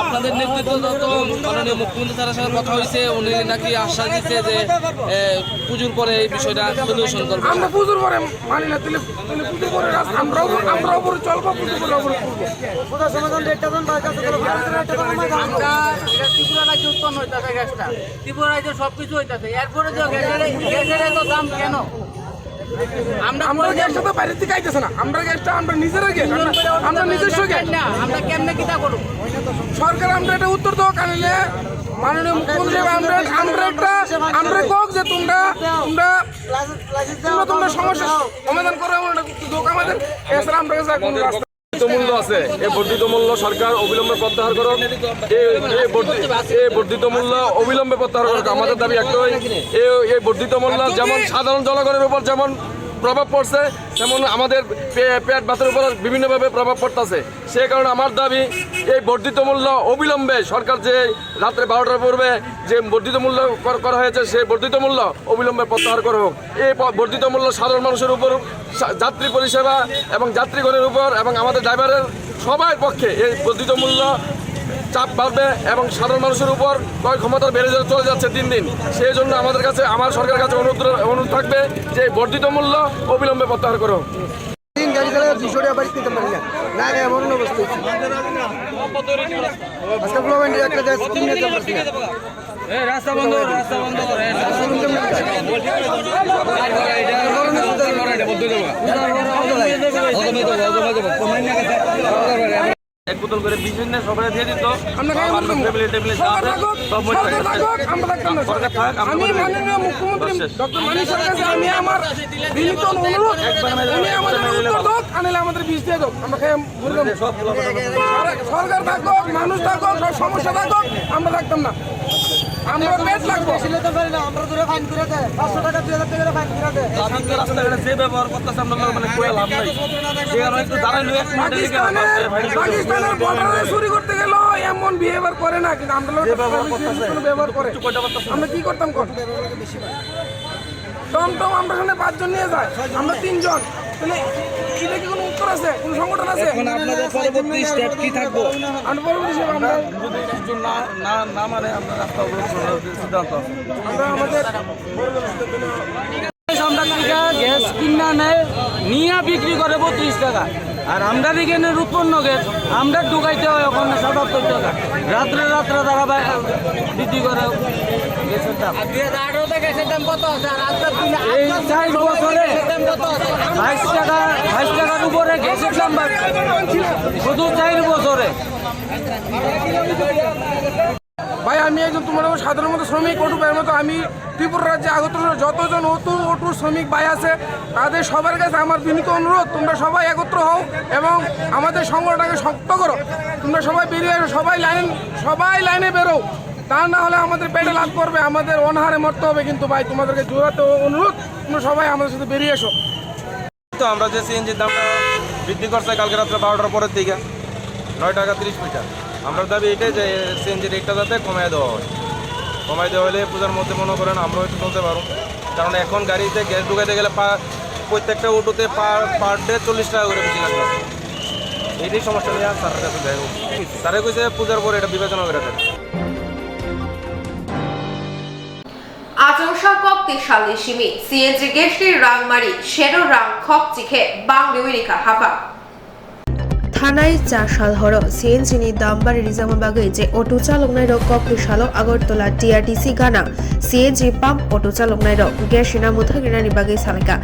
আপনাদের নেতৃত্ব যত মাননীয় মুখ্যমন্ত্রী স্যারের সাথে কথা হয়েছে, উনি নাকি আশ্বাস দিচ্ছে যে, এ, পুজোর পরে এই বিষয়টা সলিউশন করবে। আমরা পুজোর পরে মানি না, তাহলে, তাহলে পুজোর পরে রাস-, আমরাও, আমরাও পরে চলবো, পুজোর পরে আমরা করবো। আমরা এটা ত্রিপুরা রাজ্যে উৎপন্ন হইতেছে গ্যাসটা, ত্রিপুরা রাজ্যে সবকিছু হইতেছে, এরপরে যে গ্যাসের, গ্যাসের এত দাম কেন? আমরা আমরা গ্যাসটা তো বাইরে থেকে আইতেছে না, আমরা গ্যাসটা আমরা নিজেরা গ্যাস, আমরা, আমরা নিজস্ব গ্যাস। না, আমরা কেমনে কিতা করব? সরকার আমরা এটা উত্তর দেওয়া কারণে মাননীয় মুখ্যমন্ত্রী সাহেব আমরা, আমরা একটা, আমরা কক যে তোমরা, তোমরা, তোমরা, তোমরা সমস্যা সমাধান করো, আমরা একটা দোক আমাদের, এছাড়া আমরা কাছে কোনো রাস্তা বর্ধিত মূল্য আছে, এই বর্ধিত মূল্য সরকার অবিলম্বে প্রত্যাহার করো। এই, এই বর্ধি-, এই বর্ধিত মূল্য অবিলম্বে প্রত্যাহার করো। আমাদের দাবি একটাই, এই, এই বর্ধিত মূল্য যেমন সাধারণ জনগণের উপর যেমন প্রভাব পড়ছে, তেমন আমাদের পে-, পেট ভাতের উপর বিভিন্নভাবে প্রভাব পড়তেছে। সে কারণে আমার দাবি, এই বর্ধিত মূল্য অবিলম্বে সরকার যে রাত্রে বারোটার পূর্বে যে বর্ধিত মূল্য কর-, করা হয়েছে, সেই বর্ধিত মূল্য অবিলম্বে প্রত্যাহার করা হোক। এই প-, বর্ধিত মূল্য সাধারণ মানুষের উপর, সা-, যাত্রী পরিষেবা এবং যাত্রীগণের উপর এবং আমাদের ড্রাইভারের সবার পক্ষে এই বর্ধিত মূল্য চাপ বাড়বে এবং সাধারণ মানুষের উপর ক্রয় ক্ষমতা বেড়ে চলে যাচ্ছে দিন দিন। সেই জন্য আমাদের কাছে, আমার সরকারের কাছে অনুরোধ, অনুরোধ থাকবে যে এই বর্ধিত মূল্য অবিলম্বে প্রত্যাহার করো। তিন গাড়ি চালায় দুশো টাকা বাড়ি নিতে পারি না, না রে, এমন অবস্থা হয়েছে। আজকে ব্লক এন্ড একটা দেয়, তিন হাজার পাঁচশো টাকা। এই রাস্তা বন্ধ করো, রাস্তা বন্ধ করো, এই রাস্তা বন্ধ করো। এক বোতল করে বিশ দিনে সবাই দিয়ে দিত। আমরা খাই আমরা ফ্যামিলি টেমিলি যা সরকার আছে, থাকুক, সব মরে সরকার গেছে। থাকুক, আমরা থাকতাম না। সরকার থাক, আমরা আমি মরে গেছি। মাননীয় মুখ্যমন্ত্রী শেষ। ডক্টর মানিক সরকারের কাছে আমি আমার বিনীত অনুরোধ, একবার আমি উনি আমাদের একবার আমি উত্তর দেন, আনলে আমাদের বিষ দিয়ে দেন। আমরা খাই মরে যাবো। সব সরকার থাকুক, মানুষ থাকুক, সব সমস্যা থাকুক, আমরা থাকতাম না। আমরা পেট লাগবো। বেশি নিতে পারি না, আমরা ধরে ফাইন করে দেয়, পাঁচশো টাকা, দুই হাজার টাকা করে ফাইন করে দেয়। আপনি তো রাস্তাঘাটে যে ব্যবহার করতেছে, আমরা মানে কয়ে লাভ নাই। যে আমরা একটু দাঁড়াই লই, এক মিনিট এদিকে পাকিস্তানের, পাকিস্তানের বর্ডারে চুরি করতে গেলেও এমন বিহেভিয়ার করে না, কিন্তু আমরা লোক যে ব্যবহার করতেছে, কোনো ব্যবহার করে। একটু কয়টা করতেছে? আমরা কি করতাম কোন? টমটম আমরা এখানে পাঁচজন নিয়ে যায়, আমরা তিনজন। তাহলে এটা কি কোনো উত্তর আছে, কোনো সংগঠন আছে? এখন আপনাদের পরবর্তী স্টেপ কি থাকবো? আর পরবর্তী স্টেপ আমরা যদি কিছু না, না, না মানে আমরা রাস্তা অবরোধ করার সিদ্ধান্ত আছে। আমরা আমাদের আমরা থেকে গ্যাস কিনা নেয়, নিয়ে বিক্রি করে বত্রিশ টাকা। আর আমরা এখানে উৎপন্ন গ্যাস, আমরা ঢুকাইতে হয় ওখানে সাতাত্তর টাকা। রাত্রে রাত্রে তারা বাই-, বৃদ্ধি করে গ্যাসের দাম। আর দুই হাজার আঠারোতে গ্যাসের দাম কত আছে? আর আজকের দিনে এই আজকের চার দিনে বছরে গ্যাসের দাম কত আছে? বাইশ টাকা, বাইশ টাকার উপরে গ্যাসের দাম বাড়ছে। শুধু চার বছরে। ভাই, আমি একজন তোমার মতো সাধারণ মতো শ্রমিক, অটো ভাইয়ের মতো। আমি ত্রিপুরা রাজ্যে আগত যতজন অটো, অটো শ্রমিক ভাই আছে, তাদের সবার কাছে আমার বিনীত অনুরোধ, তোমরা সবাই একত্র হও এবং আমাদের সংগঠনটাকে শক্ত করো। তোমরা সবাই বেরিয়ে এসো, সবাই লাইন, সবাই লাইনে বেরো, তা না হলে আমাদের পেটে লাত পড়বে, আমাদের অনাহারে মরতে হবে। কিন্তু ভাই, তোমাদেরকে জোরাতে অনুরোধ, তোমরা সবাই আমাদের সাথে বেরিয়ে এসো। তো আমরা যে সিএনজির দামটা বৃদ্ধি করছে কালকে রাত্রে বারোটার পরের দিকে নয় টাকা তিরিশ পয়সা, আমরা দাবি এটাই যে সিএনজি রেটটা যাতে কমায় দেওয়া হয়। কমায় দেওয়া হলে পূজার মধ্যে মনে করেন আমরাও একটু চলতে পারবো, কারণ এখন গাড়িতে গ্যাস ঢুকাইতে গেলে পা-, প্রত্যেকটা অটোতে পার পার ডে চল্লিশ টাকা করে বেশি লাগবে। এইটাই সমস্যা নিয়ে স্যারের কাছে যাই হোক। স্যারে কইছে পূজার পরে এটা বিবেচনা করে দেন। Achomsa kokti salni simi C N G gas ni rang mari sero rang khok chikhe bang riwi rikha haphang. Thanai cha sal horo C N G ni dam bari rijama bagwi je auto chaloknai rok kokti salo Agartala T R T C gana C N G pump auto chaloknai rok gas rina mwthang rinani bagwi salaikha.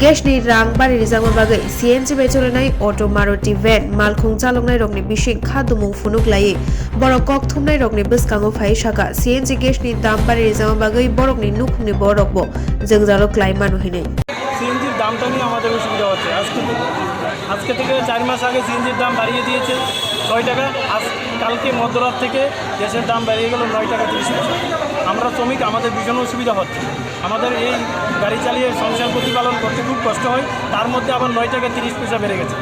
Gas ni rang bari rijama bagwi C N G bai cholinai auto Maruti van malkhung chaloknai rokni bising kha dumung phunuk laiwi borok kok thumnai rokni bwskango phai saka C N G gas ni dam bari rijama bagwi borokni nukhungni borok bo jwngjalo klai mano hinwi. সিএনজির দামটা নিয়ে আমাদের অসুবিধা হচ্ছে। আজকে থেকে, আজকে থেকে চার মাস আগে সিএনজির দাম বাড়িয়ে দিয়েছে ছয় টাকা, আজ, কালকে মধ্যরাত থেকে গ্যাসের দাম বাড়িয়ে গেল নয় টাকা তিরিশ পয়সা। আমরা শ্রমিক, আমাদের ভীষণ অসুবিধা হচ্ছে। আমাদের এই গাড়ি চালিয়ে সংসার প্রতিপালন করতে খুব কষ্ট হয়, তার মধ্যে আবার নয় টাকা তিরিশ পয়সা বেড়ে গেছে,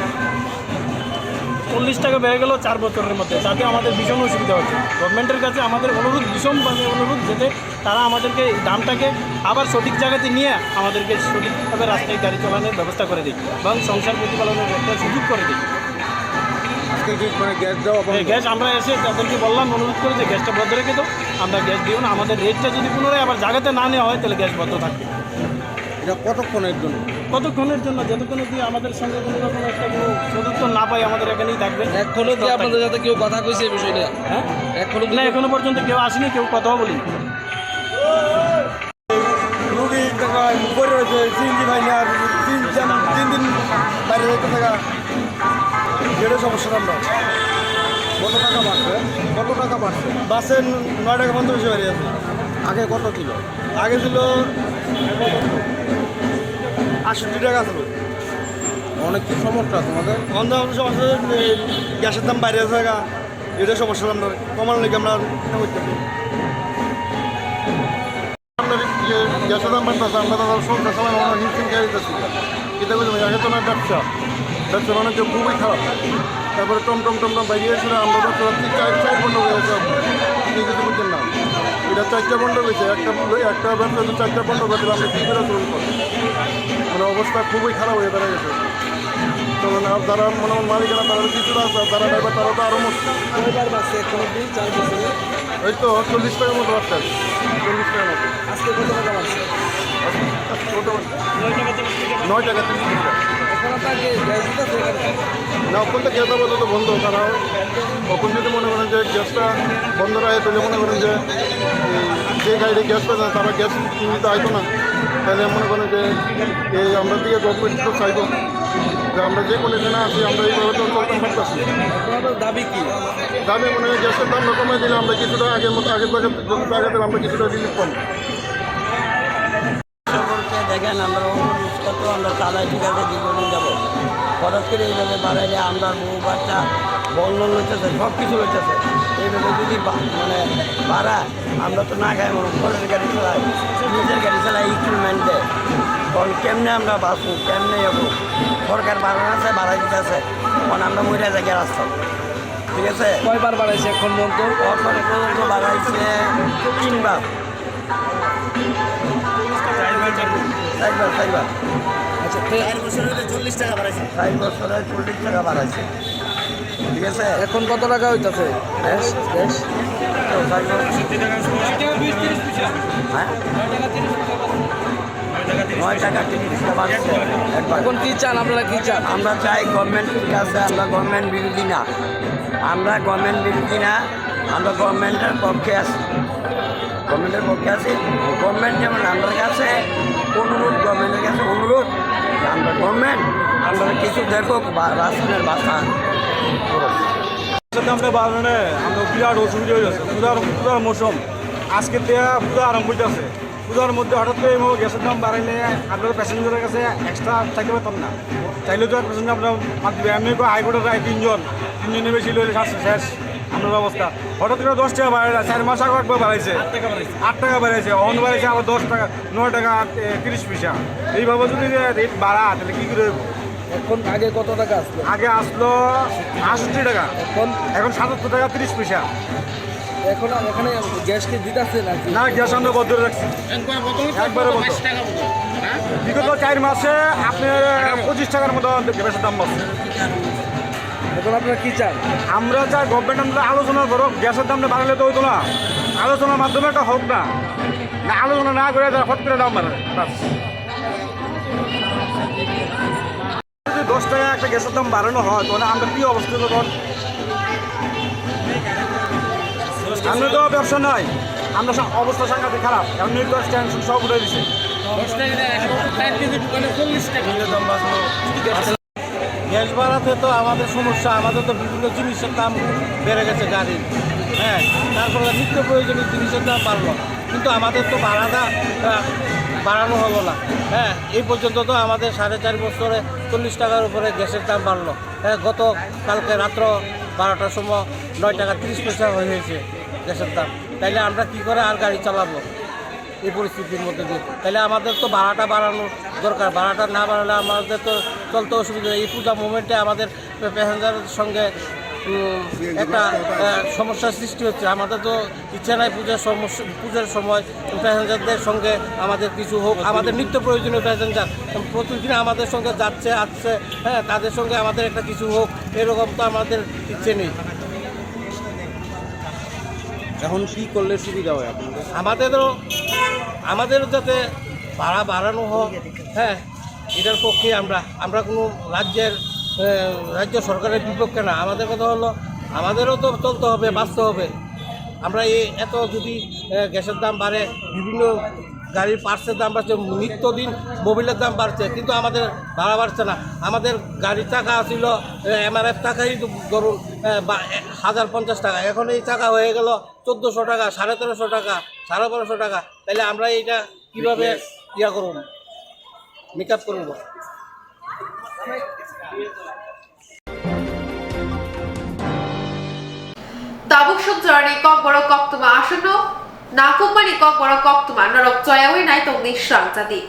চল্লিশ টাকা বেড়ে গেল চার বছরের মধ্যে, তাতে আমাদের ভীষণ অসুবিধা হচ্ছে। গভর্নমেন্টের কাছে আমাদের অনুরোধ, ভীষণভাবে অনুরোধ, যাতে তারা আমাদেরকে এই দামটাকে আবার সঠিক জায়গাতে নিয়ে আমাদেরকে সঠিকভাবে রাস্তায় গাড়ি চালানোর ব্যবস্থা করে দিক এবং সংসার প্রতিপালনের একটা সুযোগ করে দিক। আজকে কি মানে গ্যাস দেওয়া বন্ধ? হ্যাঁ, গ্যাস আমরা এসে তাদেরকে বললাম, অনুরোধ করে যে গ্যাসটা বন্ধ রেখে দাও, আমরা গ্যাস দিও না, আমাদের রেটটা যদি পুনরায় আবার জায়গাতে না নেওয়া হয় তাহলে গ্যাস বন্ধ থাকবে। এটা কতক্ষণের জন্য? কতক্ষণের জন্য? যতক্ষণ অবধি আমাদের সঙ্গে কোনো রকম একটা কোনো সদুত্তর না পাই, আমাদের এখানেই থাকবে। এখনো কি আপনাদের সাথে কেউ কথা কইছে এই বিষয়ে? হ্যাঁ? এখনো কি না, কেউ এখনো পর্যন্ত কেউ আসেনি, কেউ কথাও বলেনি। রুগী দেখা উপরে রয়েছে, সিএনজি ভাই না, তিন, তিন, তিন দিন বাইরে যাইতে থাকা, যেটা সমস্যা আমরা। কত টাকা বাড়ছে? কত টাকা বাড়ছে? বাসে নয় টাকা পঞ্চাশ পয়সা বেড়ে গেছে। আগে কত ছিল? আগে ছিল আটষট্টি টাকা ছিল। অনেক কি সমস্যা তোমাদের? আমাদের সমস্যা হচ্ছে যে গ্যাসের দাম বাইরে আছে গা, এটা সমস্যা আমরা কমানোর লেগে আমরা এটা করতেছি। আমরা যে গ্যাসের দাম বাড়তেছে, আমরা তো সংসার চালানো আমরা হিমশিম খেয়ে দিতেছি। দেখো, দেখো, আগে তো না ব্যবসা, ব্যবসা বাণিজ্য খুবই খারাপ। তারপরে টমটম টমটম বাইরে এসে না, আমরা ব্যবসা করছি, চার চার বন্ধ হয়ে গেছে। আপনি কিছু বুঝছেন না, এটা চারটা বন্ধ হয়েছে, একটা একটা ব্যবসা তো চারটা বন্ধ করে দিলে আমরা কী করে চলবো? মানে অবস্থা খুবই খারাপ হয়ে দাঁড়ায় গেছে। তখন আর যারা মনে হয় মালিকানা, তারা কিছুটা আছে, আর যারা ড্রাইভার, তারা তো আরও মুশকিল। কয়বার বাড়ছে এখন অবধি, চার বছরে? এই তো চল্লিশ টাকার মতো বাড়ছে, চল্লিশ টাকার মতো। আজকে কত টাকা বাড়ছে? আজকে কত বাড়ছে? নয় টাকা তিরিশ পয়সা। এখন আপনার যে গ্যাস দিতেছে এখানে? না, ওখান থেকে গ্যাস আপাতত বন্ধ, কারণ ওখান যদি মনে করেন যে গ্যাসটা বন্ধ রাখে, তাহলে মনে করেন যে এই যে গাড়িতে গ্যাস পায় না, তারা গ্যাস কিনতে আইতো না। তাহলে মনে করেন যে এই আমরা দিকে গভর্নমেন্ট তো চাইবো যে আমরা যে কন্ডিশনে আছি, আমরা এইভাবে তো চলতে পারতেছি। আপনাদের দাবি কি? দাবি মনে হয় গ্যাসের দামটা কমাই দিলে আমরা কিছুটা আগের মতো, আগের বাজার যতটা আগে ছিল, আমরা কিছুটা রিলিফ পাবো। বলতে দেখেন, আমরা অটো রিক্সা তো আমরা চালাই, ঠিক আছে, দীর্ঘদিন যাব। হঠাৎ করে এইভাবে বাড়াইলে আমরা বউ বাচ্চা বন্ধন লইতেছে, সব কিছু লইতেছে। এইভাবে যদি বা-, মানে বাড়া, আমরা তো না খাই মরুম, পরের গাড়ি চালাই, নিজের গাড়ি চালাই, ইনস্টলমেন্ট দেয়। তখন কেমনে আমরা বাঁচবো, কেমনে হবো? সরকার বাড়ানো আছে, বাড়াই দিতেছে, তখন আমরা মরে যাই রাস্তা, ঠিক আছে? কয়বার বাড়াইছে এখন পর্যন্ত? এখন পর্যন্ত বাড়াইছে তিনবার। চারবার, চারবার। আচ্ছা, তে- চার বছর হইলে চল্লিশ টাকা বাড়াইছে। চার বছরে চল্লিশ টাকা বাড়াইছে। ঠিক আছে? এখন কত টাকা হইতাছে গ্যাস? গ্যাস? তো চার বছর। হ্যাঁ? নয় টাকা তিরিশ পয়সা বাড়ছে একবার। এখন কি চান আপনারা, কি চান? আমরা চাই গভর্নমেন্টের কাছে, আমরা গভর্নমেন্ট বিরোধী না, আমরা গভর্নমেন্ট বিরোধী না, আমরা গভর্নমেন্টের পক্ষে আছি। গভর্নমেন্টের পক্ষে আছি। গভর্নমেন্ট যেমন আমরার কাছে অনুরোধ, গভর্নমেন্টের কাছে অনুরোধ, আমরা গভর্নমেন্ট আমরা কিছু দেখো বা-, রাশনের বাসা করো। সেটা আমরা বাগানে আমরা বিরাট অসুবিধা হয়ে গেছে। পূজার, পূজার মৌসুম, আজকে দেয়া পূজা আরম্ভ হইতেছে। পূজার মধ্যে হঠাৎ করে এইভাবে গ্যাসের দাম বাড়াইলে আমরা প্যাসেঞ্জারের কাছে এক্সট্রা চাইতে পারতাম না। চাইলে তো আর প্যাসেঞ্জার আমরা মারতে হবে। এমনি করে হাইকোর্টের রায় তিনজন, তিনজনের বেশি লইলে শেষ, শেষ। আমরা অবস্থা হঠাৎ করে দশ টাকা বাড়াইছে, চার মাস আগে একবার বাড়াইছে, আট টাকা বাড়াইছে, অন বাড়াইছে আবার দশ টাকা, নয় টাকা আট, এ, তিরিশ পয়সা। এইভাবে যদি রেট বাড়া, তাহলে কি করে হইব? এখন আগে কত টাকা আসলো? আগে আসলো আটষট্টি টাকা, এখন? এখন সাতাত্তর টাকা তিরিশ পয়সা। এখন এখানে গ্যাস কি দিতেছে নাকি? না, গ্যাস আমরা বন্ধ করে রাখছি। একবারে বন্ধ। বিগত চার মাসে আপনার পঁচিশ টাকার মতো গ্যাসের দাম বাড়ছে। এখন আপনারা কি চান? আমরা চাই গভর্নমেন্ট আমরা আলোচনা করো, গ্যাসের দামটা বাড়ালে তো হইতো না, আলোচনার মাধ্যমে একটা হোক না, না আলোচনা না করে তারা ফট করে দাম বাড়ায়, বাস। যদি দশ টাকা একটা গ্যাসের দাম বাড়ানো হয়, তাহলে আমরা কি অবস্থা তখন? আমরা তো ব্যবসা নাই, আমরা সব অবস্থা সাংঘাতিক খারাপ। এখন নির্বাচন টেনশন সব উঠে দিছে। দশ টাকা এখন চার কেজি দোকানে চল্লিশ টাকা। গ্যাস বাড়াতে তো আমাদের সমস্যা, আমাদের তো বিভিন্ন জিনিসের দাম বেড়ে গেছে, গাড়ি, হ্যাঁ, তারপরে নিত্য প্রয়োজনীয় জিনিসের দাম বাড়লো, কিন্তু আমাদের তো ভাড়াটা, আহ, বাড়ানো হলো না। হ্যাঁ, এই পর্যন্ত তো আমাদের সাড়ে চার বছরে চল্লিশ টাকার উপরে গ্যাসের দাম বাড়লো। হ্যাঁ, গত কালকে রাত্র বারোটার সময় নয় টাকা তিরিশ পয়সা হয়ে হয়েছে গ্যাসের দাম। তাইলে আমরা কি করে আর গাড়ি চালাবো এই পরিস্থিতির মধ্যে দিয়ে? তাহলে আমাদের তো ভাড়াটা বাড়ানো দরকার। ভাড়াটা না বাড়ালে আমাদের তো চলতে অসুবিধা হয়। এই পূজা মোমেন্টে আমাদের প্যাসেঞ্জারের সঙ্গে, উম, একটা, আহ, সমস্যার সৃষ্টি হচ্ছে। আমাদের তো ইচ্ছা নাই পুজোর সমস্যা, পুজোর সময় প্যাসেঞ্জারদের সঙ্গে আমাদের কিছু হোক, আমাদের নিত্য প্রয়োজনীয় প্যাসেঞ্জার প্রতিদিন আমাদের সঙ্গে যাচ্ছে আসছে, হ্যাঁ, তাদের সঙ্গে আমাদের একটা কিছু হোক, এরকম তো আমাদের ইচ্ছে নেই। এখন কি করলে সুবিধা হয় আপনাদের? আমাদেরও, আমাদেরও যাতে ভাড়া বাড়ানো হোক, হ্যাঁ, এটার পক্ষে আমরা, আমরা কোনো রাজ্যের, আহ, রাজ্য সরকারের বিপক্ষে না। আমাদের কথা হলো, আমাদেরও তো চলতে হবে, বাঁচতে হবে। আমরা এই এত যদি, আহ, গ্যাসের দাম বাড়ে, বিভিন্ন গাড়ির পার্টসের দাম বাড়ছে, নিত্যদিন মোবিলের দাম বাড়ছে, কিন্তু আমাদের ভাড়া বাড়ছে না। আমাদের গাড়ির চাকা ছিল, আহ, এমআরএফ চাকাই ধরুন, আহ, বা, আহ, হাজার পঞ্চাশ টাকা, এখন এই চাকা হয়ে গেল চোদ্দোশো টাকা, সাড়ে তেরোশো টাকা, সাড়ে বারোশো টাকা। তাহলে আমরা এইটা কিভাবে ইয়া করব, মেকআপ করব? Tabuk sukjorni Kokborok koktwma aswkno nangkukmani Kokborok koktwma norok choyaui nai tongdi srangchadi.